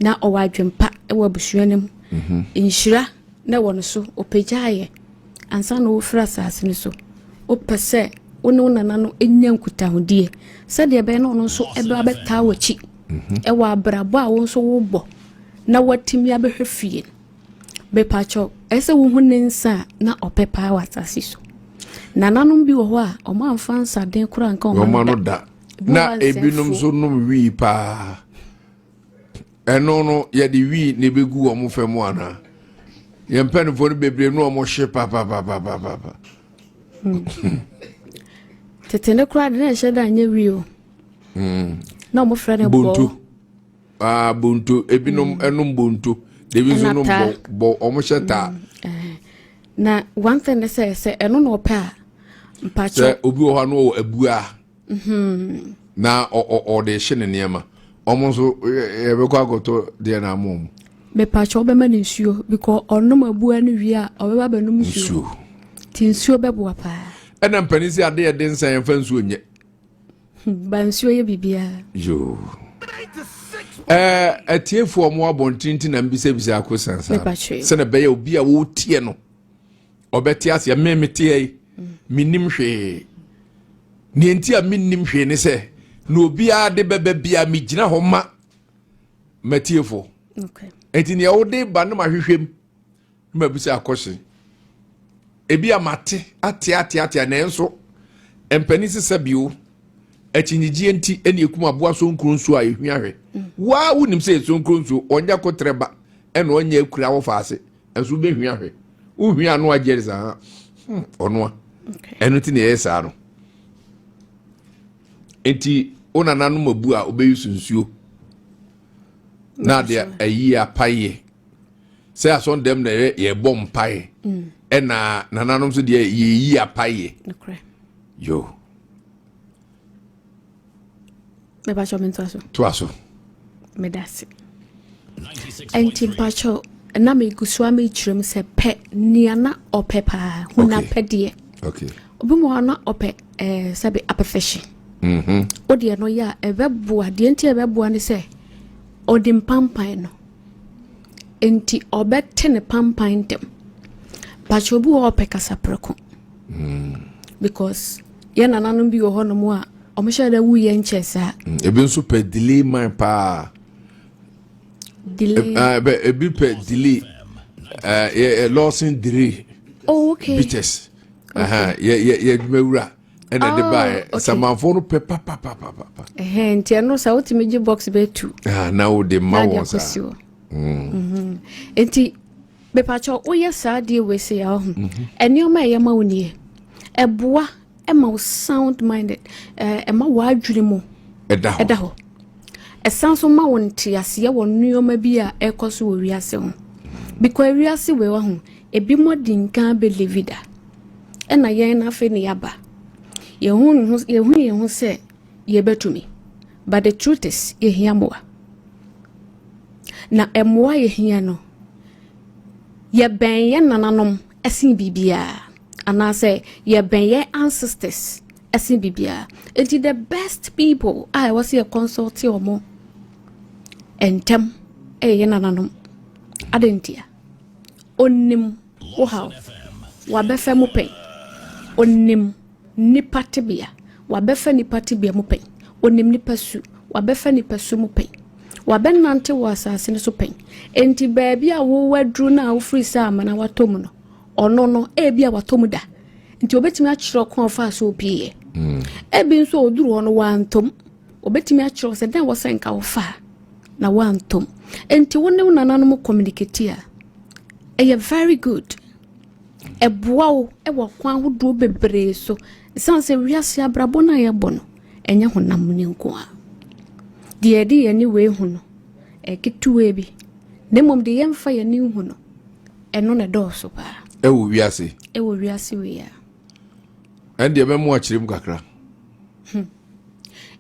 na ɔwɔ adwempa wɔ abusua no mu. Mhm. Nhyira na ɛwɔ no so, ɔpagyaeɛ ansa na ɔrefiri asase no so. Wopɛ sɛ wo ne wo nana no nya nkutahodie sɛdeɛ ɛbɛyɛ na ɔno nso ɛbɛ abɛtaa w'akyi mhm. ɛwɔ abrabɔ a wo nso wobɔ na watumi abɛhwɛ fie no. Mepakyɛw, ɛsɛ sɛ wohu ne nsa a na ɔpɛ paa wɔ asase so. Nananom bi wɔ hɔ a, wɔn amfa nsaden koraa nka wɔn ano da. Na ebinom nso nom wii paa. Ɛno no, yɛde wii na ebegu wɔn fam anaa? Yɛn mpanimfoɔ no bebree no wɔn hye papapapapapa. Hmm. Tete ne koraa de na ɛhyɛ da nyɛ wii o. Hmm. Na wɔn frɛ no bɔɔ. Ah, bonto ebinom mm. ɛnom bonto ebi nso nom bɔ bɔ wɔn hyɛ taa. Mm, eh. Na one thing ne sɛ sɛ ɛno na ɔpɛ a mpakyɛ. Sɛ obi wɔ hɔ a no wɔ abua. Mm-hmm. Na ɔde hyɛ ne nneɛma wɔn nso yɛbɛkɔ akɔtɔ deɛ na ama wɔn. Mepakyɛ ɔbɛma no nsuo because ɔnom abua no wie a ɔbɛba abɛnom nsuo. Ti nsuo bɛboa paa. Ɛna mpanin sɛ ade yɛ den sɛ yɛmfa nsuo nyɛ. Ba nsuo yɛ biribiara. Yoo. Ɛɛ atiefoɔ ɔmo abɔnten ti na mbisabisa ako sansan. Sɛnɛ bɛyɛ obi a wɔretie no ɔbɛte aseɛ me meteɛ yi menim hwee. Nea nti a mennim hwee ne sɛ na obiara de bɛbɛ bia megyina hɔ ma matiefoɔ. Nti nea wode ba no mahwehwɛ mu. Na mabisa akɔhye. Ebi a mate ate ate ate nanso mpanin sesa bio. Akyinnyegyeɛ nti ɛna ekum aboa sonkuro nsuo a ehwia hwɛ. Mm. Waa wonim sɛ sonkuro nsuo ɔnyɛ kotrɛ ba ɛna ɔnyɛ akura wɔ faase ɛnso wobɛhwia hwɛ. Wohwia ano agye ɛde saa hmm, ɔnoa. Ɛno ti na ɛyɛ saa no. Nti wo nananom abu a wobɛyi so nsuo na adeɛ ayi apaeɛ sɛ asɔn dɛm na yɛbɔ mpaeɛ mm. ɛna nananom nso deɛ yɛyi apaeɛ yo mepakyɛ mentoa so toa so meda ase ɛnti mpakyɛ Na megu so a mekyerɛ mu sɛ pɛ nea na ɔpɛ paa, hu n'apɛdeɛ. Obi mu hɔ na ɔpɛ sɛbe apɛfɛhye. Wodeɛ no yɛ a ɛbɛboa. Deɛ nti a ɛbɛboa ne sɛ ɔde mpampan no nti ɔbɛte ne pampan ntɛm. Pakyɛ, obi wɔ hɔ ɔpɛ kasaprɛko because yɛn nananom bi wɔ hɔnom a ɔmohyɛ dɛ wuyɛ nkyɛ saa. Ebi nso pɛ delay man paa. Delay. Ebi pɛ delay, Lawson delay. Oh, okay. Bitters yɛ yɛ yɛ adwumawura ɛna ɛde Oh, baayɛ. Samanfoɔ no pɛ papapapapa. Ɛhɛn, nti ɛno sɛ wotumi gye box bɛtu Ah, na wode ma na de wɔn akɔsi saa. hɔ. Nti mepakyɛ, woyɛ saa deɛ wei sɛ yɛ ɔho ɛnneɛma a ɛyɛ ma wo nie, ɛboa ɛma wo sound minded, ɛma w'adwene mu ɛda hɔ. Ɛda hɔ. Ɛsan so ma wo nteaseɛ wɔ nneɛma bi a ɛkɔ so wɔ wiase ho, because wiase wei wɔ ho ebi mo di nkan believe da, ɛna yɛn no afei ne yɛaba yɛhu ne ho, yɛhu yɛn ho sɛ yɛbɛtumi, but the truth is yɛhia mmoa, na mmoa yɛhia no, yɛbɛn yɛn nananom ɛsen biribiara anaasɛ yɛbɛn yɛn ancestors ɛsen biribiara. Nti the best people a ɛwɔ sɛ yɛ consult wɔn ntɛm ɛyɛ yɛn nananom. Adantia onim wo haw, wabɛfɛ mu pɛn, onim nipa tebea, wabɛfɛ nipa tebea mu pɛn, onim nipa su, wabɛfɛ nipa su mu pɛn, wabɛnante wɔ asase no so pɛn. Nti baabi a wowɔ aduru no a wofiri sɛ amana watɔ mu no, ɔno no ebi a watɔ mu da, nti obetumi akyerɛ kɔn ɔfa so opieɛ. Ebi nso a oduru hɔ no wantom, obetumi akyerɛ sɛ dɛn wɔ sɛ nka wofa na wantom. Nti wo ne wo nananom communicate a, ɛyɛ very good, ɛboa wo ɛwɔ kwan ahodoɔ bebree so, ɛsiane sɛ wiase abrabɔ no a yɛbɔ no ɛnyɛ honam ne nko a deɛ yɛde yɛn ani wei hu no ɛketewa bi, na mmom deɛ yɛmfa yɛn ani hu no, ɛno na ɛdɔɔso paa. Ɛwɔ wiase. Ɛwɔ wiase wei a. Ɛn deɛ bɛmo akyerɛ mu kakra.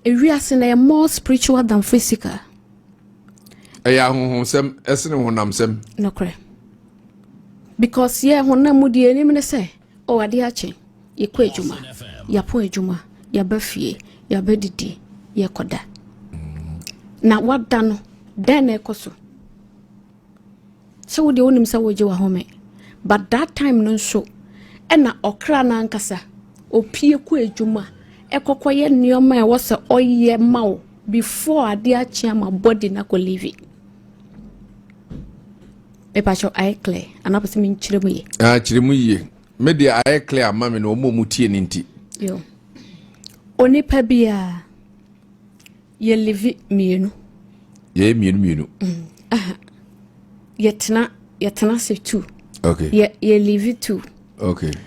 Ewiase na ɛyɛ more spiritual than physical. Ɛyɛ ahohomsɛm ɛsene honamsɛm. Nokorɛ, because yɛ honam mu deɛ anim ne sɛ ɔ adeɛ akye, yɛkɔ adwuma, yɛapo adwuma, yɛaba fie, yɛabɛdidi, yɛkɔda. Na wada no, dɛn na ɛkɔ so? Sɛ wodeɛ wonim sɛ wogye wahome, but that time no nso ɛna ɔkra no ankasa opie kɔ adwuma, ɛkɔkɔyɛ nneɛma a ɛwɔ sɛ ɔyɛ ma wo before adeɛ akye ama body no akɔ leave. Mepakyɛw, ayɛ clear anaa pɛ sɛ menkyerɛ mu yie? Ah, kyerɛ mu yie. Me deɛ ayɛ clear ama me na ɔmo a ɔmo tie ne nti. Yo, onipa biara yɛ live mmienu. Yɛyɛ mmienu mmienu. Yɛtena se two. Yɛ live two.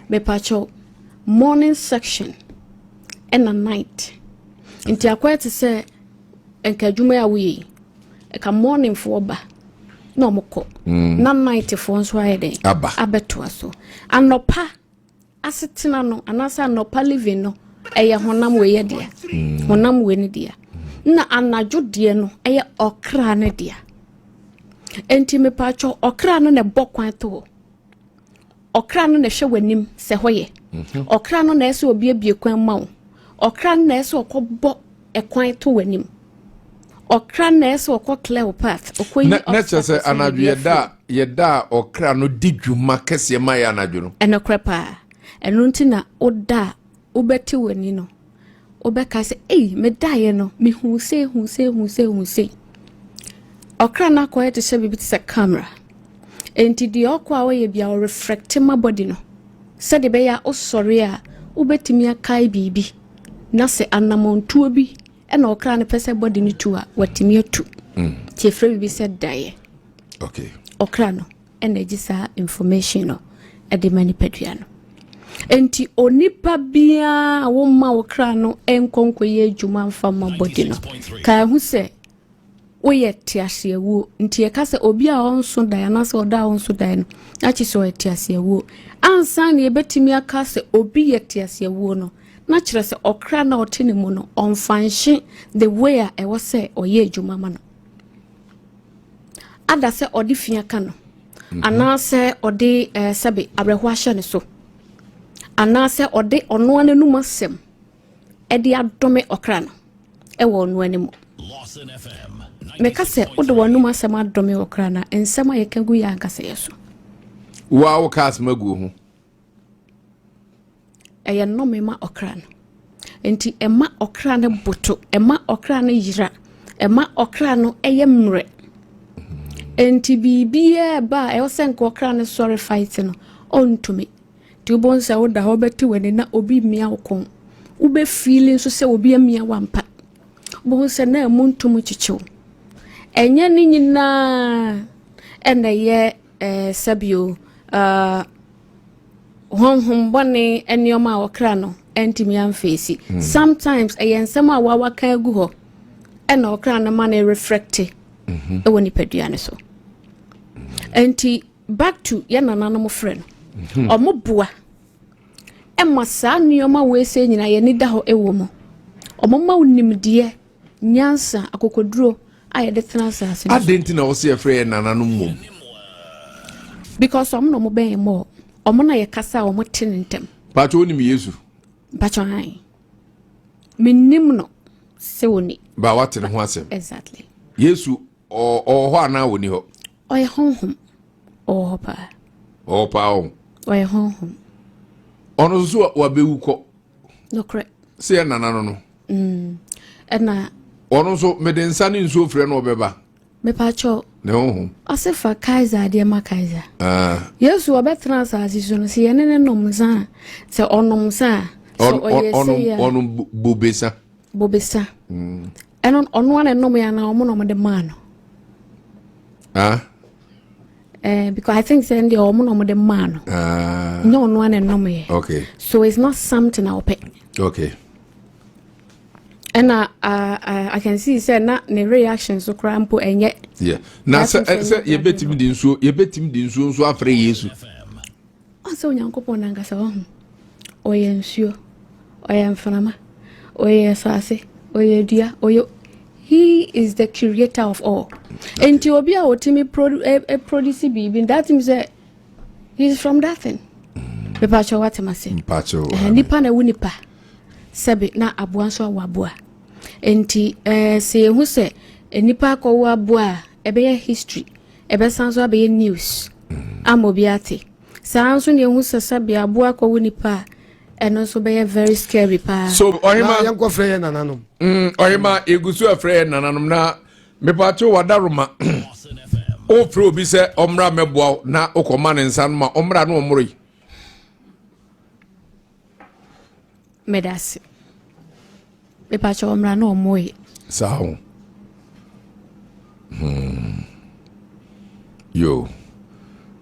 Mepakyɛw, morning section ɛna night. Nti akɔyɛ te sɛ nka adwuma yi a woyɛ yi, ɛka morning foɔ ba na ɔmo kɔ, na night foɔ nso ayɛ dɛn? Aba. Abɛtoa so. Anɔpa asetena no anaasɛ anɔpa living no ɛyɛ honam wei yɛ dea, honam wei ne dea, na anadwo deɛ no ɛyɛ ɔkra ne dea. Nti mepakyɛw, ɔkra no na ɛbɔ kwan to hɔ, ɔkra no na ɛhwɛ w'anim sɛ hɔ yɛ, ɔkra no na ɛsɛ obiebie kwan ma wo, ɔkra no na ɛsɛ ɔkɔbɔ ɛkwan to w'anim, ɔkra no na ɛsɛ ɔkɔ clear wo path, ɔkɔ yi Na kyerɛ sɛ obstacles ne anadwo biribi yɛda a yɛda a ɔkra no di dwuma kɛseɛ ma yɛ anadwo no. Ɛnokorɛ paa. Ɛno nti na woda a wobɛte w'ani no, wobɛka sɛ, ei, medaeɛ no mehu sei, hu sei, hu sei, hu sei. Ɔkra no akɔyɛ te sɛ biribi te sɛ camera. Enti deɛ ɔkɔ a ɔyɛ bia ɔreflect ma body no sɛdeɛ ɛbɛyɛ a wosɔre a wobɛtumi akae biribi, na sɛ anammɔntuo bi ɛna ɔkra no pɛ sɛ body no tu a, watumi atu. Nti ɛfrɛ biribi sɛ daeɛ. Ɔkra no ɛna agye saa information no ɛde ma nipadua no. Nti onipa biara a woma wo kra no nkɔ nkɔyɛ adwuma mfa ma body no, ka ɛho sɛ woyɛ teaseawuo. Nti yɛka sɛ obi a ɔnso daeɛ anaasɛ ɔda a ɔnso daeɛ no akyi sɛ ɔyɛ teaseawuo. Ansa na yɛbɛtumi aka sɛ obi yɛ teaseawuo no, na kyerɛ sɛ ɔkra na ɔte ne mu no ɔmfa nhye the way a ɛwɔ sɛ ɔyɛ adwuma ma no, ada sɛ ɔde fia ka no. Anaasɛ ɔde sɛbe awerɛhoɔ ahyɛ ne so, anaasɛ ɔde ɔno ara n'anum asɛm de adome ɔkra no wɔ ɔno anim. Meka sɛ wode w'anum asɛm adome ɔkra no a, nsɛm a yɛka gu yɛ ankasa yɛ so. Wo a woka asɛm agu wo ho. Ɛyɛ nnome ma ɔkra no. Nti ɛma ɔkra no boto, ɛma ɔkra no yera, ɛma ɔkra no ɛyɛ mmerɛ. Nti biribiara ba a ɛwɔ sɛ nka ɔkra no sɔre fight no, ɔntumi. Nti wobɛhu sɛ woda hɔ wobɛte w'ani na obi mmia wo kɔn. Wobɛfiili nso sɛ obi amia wo ampa. Wobɛhu sɛ na ɛmu ntom kyekyew. Ɛnyɛ ne nyinaa ɛna ɛyɛ ɛɛ sɛbio ɛɛ honhom bɔne nneɛma a ɔkra no ɛntumi amfeesi. Sometimes ɛyɛ nsɛm a wawaka agu hɔ ɛna ɔkra no ma no reflecte ɛwɔ nipadua no so. Nti back to yɛn nananom frɛ no, ɔmo boa ɛma saa nneɛma wei sɛ nyinaa yɛni da hɔ ɛwɔ mu. Ɔmo ma wo nimdeɛ, nyansa, akokoduro a yɛde tena asase no so. Adɛn nti na wɔ sɛ yɛfrɛ yɛ nananom mmom? Because ɔmo na ɔmo bɛn mɔ, ɔmo na yɛkasa a ɔmo te ne ntɛm. Pakyɛ, wonim Yesu? Mpakyɛ han, menim no sɛ oni. Ba wate ne ho asɛm? Exactly. Yesu ɔwɔ hɔ anaa wɔni hɔ? Ɔyɛ honhom, ɔwɔ hɔ paa. Ɔwɔ paa o. Ɔyɛ honhom. Ɔno nso so wabɛwu kɔ. Nokorɛ. Sɛ yɛ nana no. Ɛna ɔno nso mede nsa ne nsuo frɛ no, ɔbɛba? Mepakyɛw. Ne honhom. Ɔse fa Kaiser adeɛ ma Kaiser. Ah. Yesu ɔbɛtena asase so no, sɛ yɛne ne nom nsa a, sɛ ɔnom nsa a, sɛ ɔyɛ sɛ yɛ a, ɔnom bobesa. Bobesa ɛno ɔno ana ɛnom yɛ anaa ɔmo na ɔmo de maa no? Ah. Because I think sɛ ɛndeɛ ɔmo na ɔmo de maa no. Ah. Nyɛ ɔno ana ɛnom yɛ. So it's not something a ɔpɛ. Ɛna I can see sɛ na ne reaction so koraa mpo ɛnyɛ. Yeah. Na sɛ sɛ yɛbɛtumi de nsuo nso afrɛ Yesu? Ɔsɛ Onyankopɔn nankasa wahu, ɔyɛ nsuo, ɔyɛ mframa, ɔyɛ asase, ɔyɛ dua, ɔyɛ, he is the creator of all. Nti obi a ɔtumi produce biribi, that means sɛ he is from that thing. Mepakyɛ, watem ase? Mpakyɛw. Nipa na ɛwo nipa, sɛbi, na aboa nso awo aboa. Nti sɛ yɛhu sɛ nipa akɔwo aboa a, ɛbɛyɛ history, ɛbɛsan so abɛyɛ news ama obi ate. Saa nso na yɛhu sɛ sɛbi aboa akɔwo nipa a, ɛno nso bɛyɛ very scary paa. So ɔhema Na yɛnkɔfrɛ yɛ nananom. Ɔhema, yɛgu so afrɛ yɛ nananom na mepatwo wadaroma, wofrɛ obi sɛ ɔmmra mɛboa wo na wokɔma ne nsa no ma ɔmmra no ɔmmoro yi. Meda ase. Mepakyɛ, ɔmmra na ɔmmoe. Saa ho. Yo,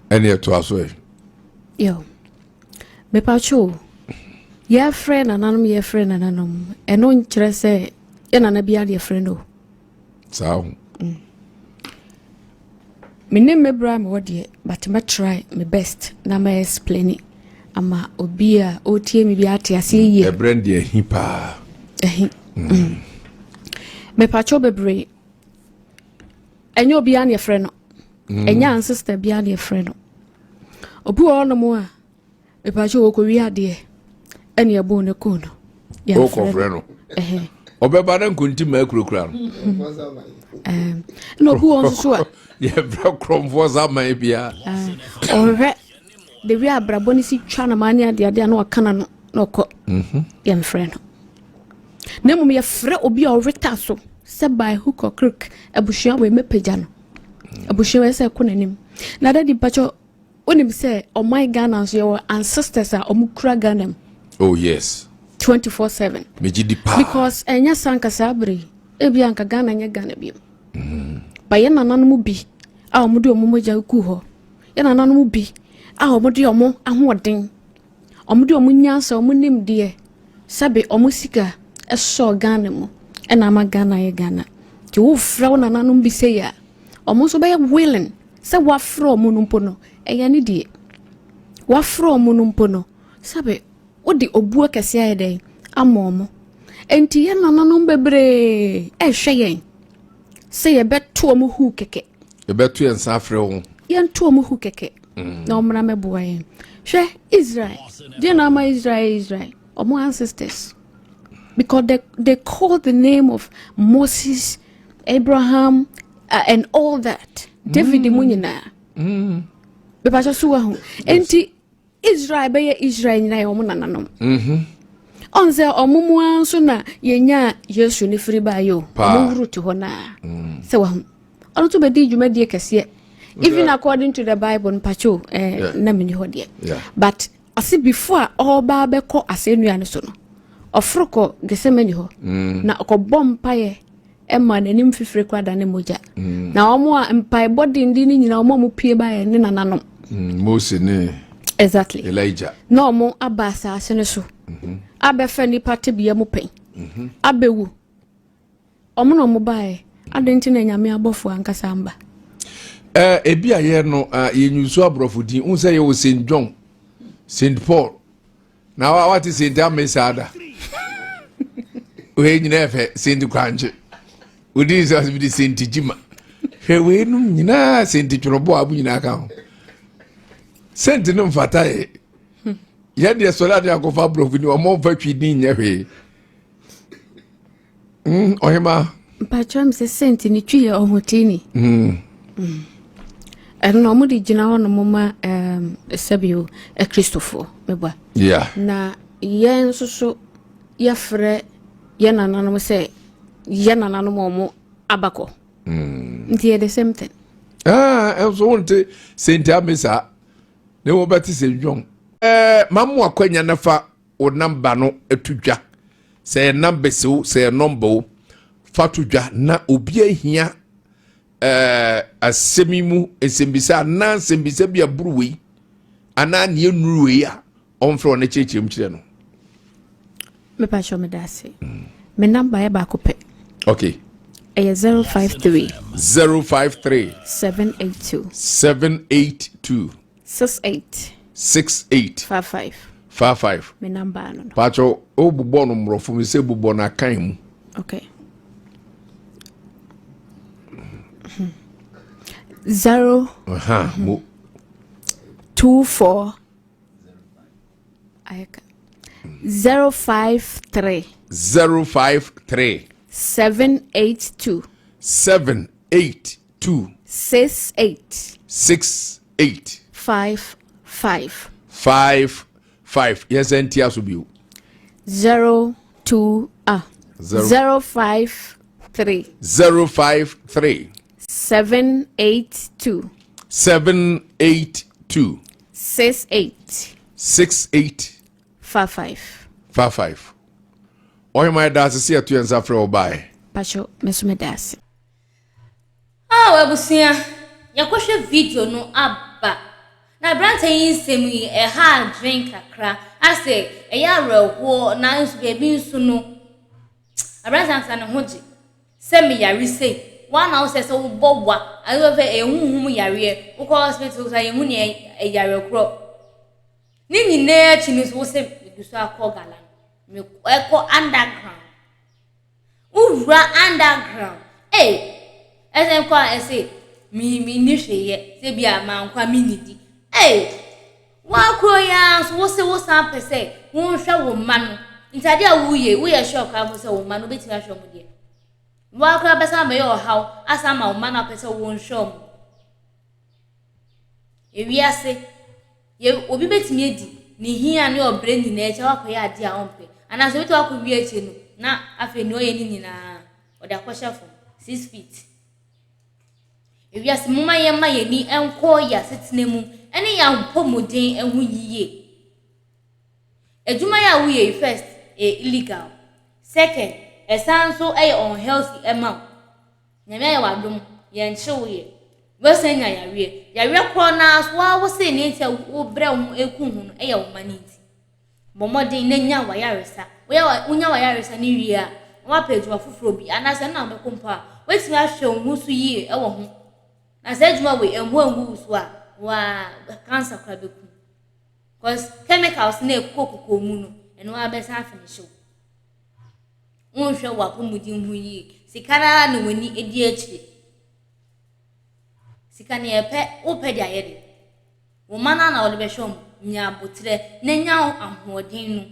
ɛne ɛtoa so ɛ. Yo, mepakyɛ o, yɛfrɛ nananom, yɛfrɛ nananom, ɛno nkyerɛ sɛ yɛ nana bi adeɛ frɛ no o. Saa ho. Menim me berɛ a mewɔ deɛ, but mɛtry my best na mɛ explain ama obi a ɔretie me bi ate aseɛ yie. Ɛberɛ no deɛ ahi paa. Ɛhi. Mepakyɛw bebree, ɛnyɛ obiara ne yɛfrɛ no, ɛnyɛ ancestor biara ne yɛfrɛ no. Obi wɔ hɔnom a, mepakyɛw, wɔkɔwie adeɛ ɛne ɛbɔɔ ne kɔn no, yɛmfrɛ. Wokɔfrɛ no. Ɛhɛ. Ɔbɛba na nkonti ma akurakura no. Ɛna obi wɔ nso so a Yɛfrɛ korɔmfoɔ sa man biara. Ɔhwehwɛ the way abrabɔ no si twa no maa ne adeade a na waka na no na ɔkɔ, yɛmfrɛ no. Na mmom yɛfrɛ obi a ɔreta so sɛ by hook or crook abusua wei mɛpagya no, abusua wei sɛ ɛkɔ n'anim. Na dadi mpakyɛ, wonim sɛ ɔman Ghana nso yɛwɔ ancestors a ɔmo kura Ghana mu? Oh yes. 24/7. Megye di paa. Because ɛnyɛ sa nka saa bere yi, ebi anka Ghana nyɛ Ghana bio. Ba yɛ nananom bi a wɔde wɔn mogya gu hɔ, yɛ nananom bi a wɔde wɔn ahoɔden, wɔde wɔn nyansa, wɔn nimdeɛ, sɛbe wɔn sika ɛsɔɔ Ghana mu ɛna ama Ghana yɛ Ghana. Nti wofrɛ wo nananom bi sɛ yi a, wɔn nso bɛyɛ willing sɛ wafrɛ wɔn no mpo no, ɛyɛ ne deɛ wafrɛ wɔn no mpo no, sɛbe wode obuo kɛseɛ ayɛ dɛn ama wɔn. Nti yɛn nananom bebree ɛrehwɛ yɛn sɛ yɛbɛto wɔn hu kɛkɛ. Yɛbɛto yɛn nsa afrɛ wo. Yɛnto wɔn hu kɛkɛ na wɔmmra mmɛboa yɛn. Hwɛ Israel, deɛ na ama Israel yɛ Israel, wɔn ancestors. Because they call the name of Moses, Abraham, and all that. David mu nyinaa. Bɛpakyɛ so wahu. Enti Israel bɛyɛ Israel nyinaa yɛ wɔn nananom. Ɔn sɛ ɔmo mu ara nso na yɛnyaa Yesu ne firi baayɛ o. Ɔmo huru te hɔ naa. Sɛ wahu. Ɔno nso bɛdi dwumadie kɛseɛ. Even according to the Bible mpakyɛ o, na meni hɔ deɛ. But ɔse before a ɔreba abɛkɔ asɛnnua no so no, ɔforo kɔ Gethsemane hɔ. Na ɔkɔbɔ mpaeɛ ɛma n'anim fifiri kora da ne mogya. Na wɔn a mpaebɔ denden no nyinaa wɔn a wɔpue baeɛ ne nananom. Mose ne Exactly. Elijah. Na wɔn aba asase no so. Abɛfa nipa tebea mu pɛn. Abɛwu. Wɔn na wɔn baeɛ. Adɛn nti na Nyame abɔfoɔ ankasa amba? Ebi a yɛ no yɛnyusu aborɔfo din n sɛ yɛwɔ St John, St Paul na wate St Amesa ada wei nyinaa fɛ St Kwankye wodi sɛ ɔsɛ bi de St Gyima hwɛ weinom nyinaa St Twerɛbɔ a mo nyinaa ka ho St no mfata yɛ yɛn deɛ sɔre ade akɔfa aborɔfo ni ɔmo mfa twi din nyɛ hwee ɔhema. Mpakyɛ m sɛ saint ne twi yɛ ɔhoteni. Ɛno na ɔmo de gyina hɔ nom ma sɛbio akristofoɔ meboa. Na yɛn nso so yɛfrɛ yɛn nananom sɛ yɛn nananom a ɔmo abakɔ. Nti yɛ the same thing. Ah, ɛnso wonte St Amesa ne wobɛte St John. Ma mo akwanya na fa wo number no to dwa. Sɛ yɛ numbers o, sɛ yɛ number o, fa to dwa na obi ahia asɛm yi mu nsɛmbisa anaa nsɛmbisa bi aburu wei anaa nea nnuru wei a ɔmfrɛ ɔne kyerɛkyerɛ mu kyerɛ no. Mepakyɛ meda ase. Me number yɛ baako pɛ. Ɛyɛ 053 053 782 782 68 68 55. 55. Me number no. Pakyɛ wobobɔ no mmorɔfo mi sɛ bobɔ no akan mu. Okay. 0 Mo 2 4 ayɛka 053 053 782 782 68 68 55. 55. Yɛsɛ ntia so bio. 0 2 ah 0 053 053 782 782 68 68 55. 55. Ɔhema, yɛda ase sɛ yɛto yɛn nsa frɛ wo baeɛ. Pacho, meso meda ase. Ah, abusua, yɛkɔhwɛ video no aba na aberante yi nsɛm yi ɛha adwen kakra asɛ ɛyɛ awerɛhoɔ, nanso baabi nso no aberante ankasa ne ho gye sɛ meyare sei wɔn na wosɛ sɛ wobɔ wa ayɛ fɛ ɛyɛ huhum yareɛ, wokɔ hospital so a yɛhu ne ɛyare korɔ ne nyinaa akyi no nso wosɛ megu so akɔ gala no, ɛkɔ underground, wowura underground ee ɛsɛ nkɔ a ɛsɛ mi ni hwee yɛ sɛ bi a mankɔ a mi nidi ee wakuro yi ara nso wosɛ wosan pɛ sɛ wonhwɛ wo mma no nti adeɛ a woyɛ woyɛ sure koraa mpo sɛ wo mma no wobɛtumi ahwɛ wɔn deɛ wakora bɛsan bɛyɛ ɔhaw asan ma wo mma no apɛ sɛ wonhwɛ wɔn. Ewiase yɛ obi bɛtumi adi ne hia ne ɔbrɛ nyinaa akyi a wakɔyɛ adeɛ a ɔmpɛ anaasɛ obi tɛ wakɔ wie akyire no na afei nea ɔyɛ ne nyinaa ɔde akɔhyɛ fam 6 feet. Ewiase, moma yɛma yɛni nkɔ yɛ asetena mu ɛne yɛn apɔmuden ho yie. Adwuma yi a woyɛ yi, first, ɛyɛ illegal, second, ɛsan nso ɛyɛ unhealthy ɛma wo. Nyame ayɛ w'adom yɛnkye wo yɛ wɔsan nya yareɛ yareɛ korɔ naa so waa wo se ne nti a wobrɛ wo ho eku ho no ɛyɛ wo ma ne nti bɔ mmɔden na nya wayaresa. Woyɛ wonya wayaresa ne wie a, na wapɛ adwuma foforɔ bi anaasɛ ɛno na wobɛkɔ mpo a woatumi ahwɛ wo ho so yie ɛwɔ ho na saa adwuma wei ɛmmo angu wo so a waa cancer koraa bɛku cause chemicals na ɛkɔ kokoo mu no ɛno ara bɛsan afinish wo. Wonhwɛ w'apɔmuden ho yie, sika no ara na w'ani di akyire. Sika no yɛpɛ, wopɛ de ayɛ dɛn? Wo mma no ara na wode bɛhwɛ wɔn. Nya aboterɛ na nya ahoɔden no.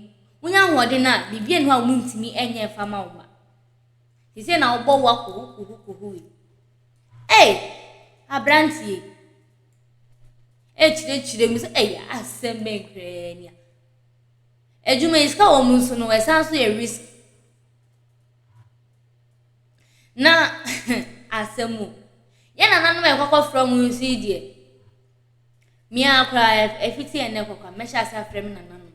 Wonya ahoɔden no a, biribi nni hɔ a wontumi nyɛ mfa ma wo mma. Seesei na wobɔ wo akohu kohu kohu yi. Ei, aberanteɛ ɛkyerɛkyerɛ mu sɛ ɛyɛ asɛm bɛn koraa ni a. Adwuma yi sika wɔ mu nso no, ɛsan so yɛ risk. Na asɛm o, yɛn nananom a yɛkɔkɔfrɛ wɔn nso yi deɛ, me ara koraa ɛfiti ɛnnɛ kɔ koraa mɛhyɛ ase afrɛ me nananom.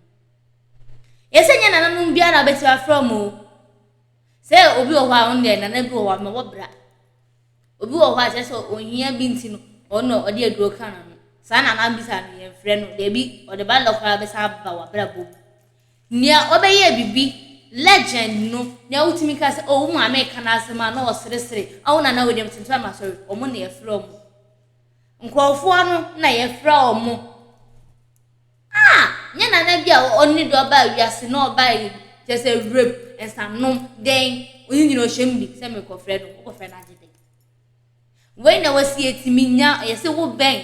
Yɛsɛ nyɛ nananom biara na wobɛtumi afrɛ wɔn o. Sɛ obi wɔ hɔ a ɔno deɛ nana bi wɔ hɔ a mɛwɔ bra. Obi wɔ hɔ a kyerɛ sɛ ohia bi nti no ɔno na ɔde aduro ka n'ano. Saa nana bisa no yɛmfrɛ no daabi ɔde ba lɔ koraa bɛsan aba w'abrabɔ mu. Nea ɔbɛyɛɛ biribi, legend no, nea wotumi ka sɛ, oh, wo maame reka n'asɛm a na ɔseresere, ah, wo nana wei deɛ metentam asɔre, wɔn na yɛfrɛ wɔn. Nkurɔfoɔ no na yɛfrɛ wɔn. Ah, nyɛ nana bi a ɔne deɛ ɔbaa wiase na ɔbaa yi, kyerɛ sɛ rape, nsanom, dɛn, ɔne nyina ɔhyɛ mu bi sɛ mekɔfrɛ no, wokɔfrɛ no agye dɛn. Wei na wɔsi yɛtumi nya, yɛsɛ wobɛn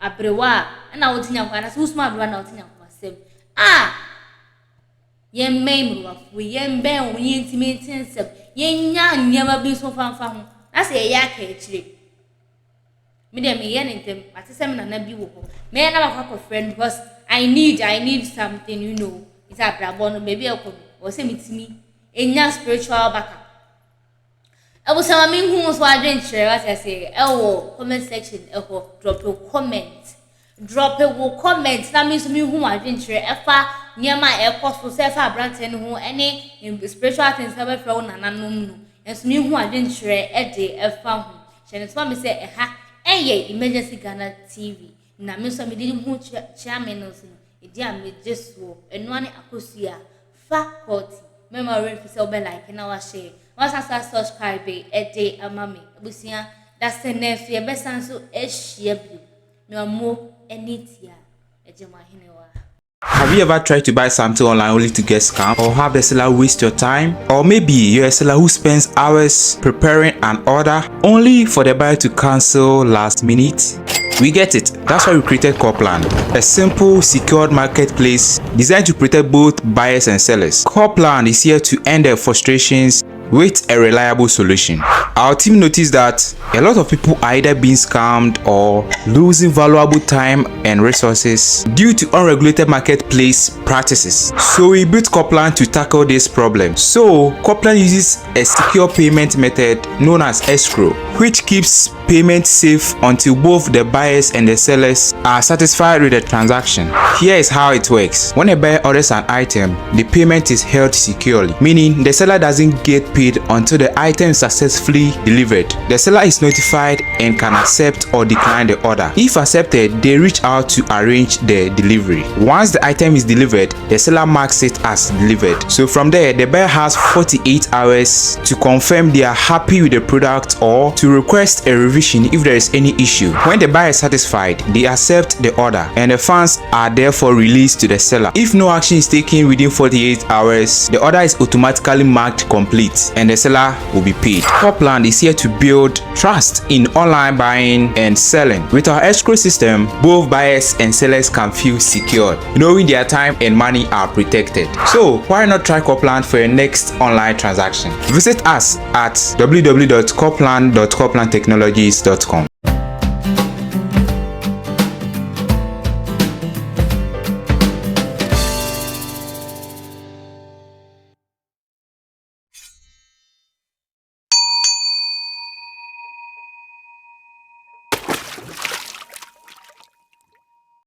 aberewa a ɛna wote nyankopɔn anaasɛ wosoma aberewa na wote nyankopɔn asɛm a yɛmmɛn mmerewafoɔ yɛmbɛn wɔn yɛntumi nte nsɛm yɛnya nneɛma bi nso mfa mfa ho na sɛ yɛyɛ aka akyire me deɛ meyɛ ne ntɛm mate sɛ me nana bi wɔ hɔ mɛyɛ na makɔ akɔfrɛ no because I need I need something you know sɛ abrabɔ no baabi a ɛkɔ no wɔ sɛ metumi nya spiritual backup. Abusua ma menhu wo nso adwenkyerɛ wate aseɛ ɛwɔ comment section ɛhɔ drop your comment drop wo comment na me nso mehu w'adwenkyerɛ ɛfa nneɛma a ɛkɔ so sɛ ɛfa aberanteɛ no ho ɛne spiritual things a wobɛfrɛ wo nananom no nso mehu w'adwenkyerɛ ɛde ɛfa ho hyɛ no soma me sɛ ɛha ɛyɛ emergency Ghana TV na me nso mede ho kyerɛ me no nso no ɛdi a megye soɔ ɛnoa ne akosua Fa kɔɔte. Mɛma wo werɛ mfi sɛ wobɛ like na wa share na wasan so a subscribe de ama me. Abusua, dasɛ nnɛ nso yɛbɛsan so ahyia bio. Mema mo ani tia. Ɛgye mo ahenewa. Have you ever tried to buy something online only to get scammed or have the seller waste your time? Or maybe you're a seller who spends hours preparing an order only for the buyer to cancel last minute? We get it. That's why we created Corplan, a simple, secured marketplace designed to protect both buyers and sellers. Corplan is here to end their frustrations with a reliable solution. Our team noticed that a lot of people are either being scammed or losing valuable time and resources due to unregulated marketplace practices. So we built Corplan to tackle this problem. So Corplan uses a secure payment method known as escrow, which keeps payment safe until both the buyers and the sellers are satisfied with the transaction. Here is how it works. When a buyer orders an item, the payment is held securely, meaning the seller doesn't get paid until the item is successfully delivered. The seller is notified and can accept or decline the order. If accepted, they reach out to arrange the delivery. Once the item is delivered, the seller marks it as delivered. So from there, the buyer has 48 hours to confirm they are happy with the product or to request a revision if there is any issue. When the buyer is satisfied, they accept the order and the funds are therefore released to the seller. If no action is taken within 48 hours, the order is automatically marked complete and the seller will be paid. Copland is here to build trust in online buying and selling. With our escrow system, both buyers and sellers can feel secured, knowing their time and money are protected. So why not try Copland for your next online transaction? Visit us at www.copland.coplandtechnologies.com.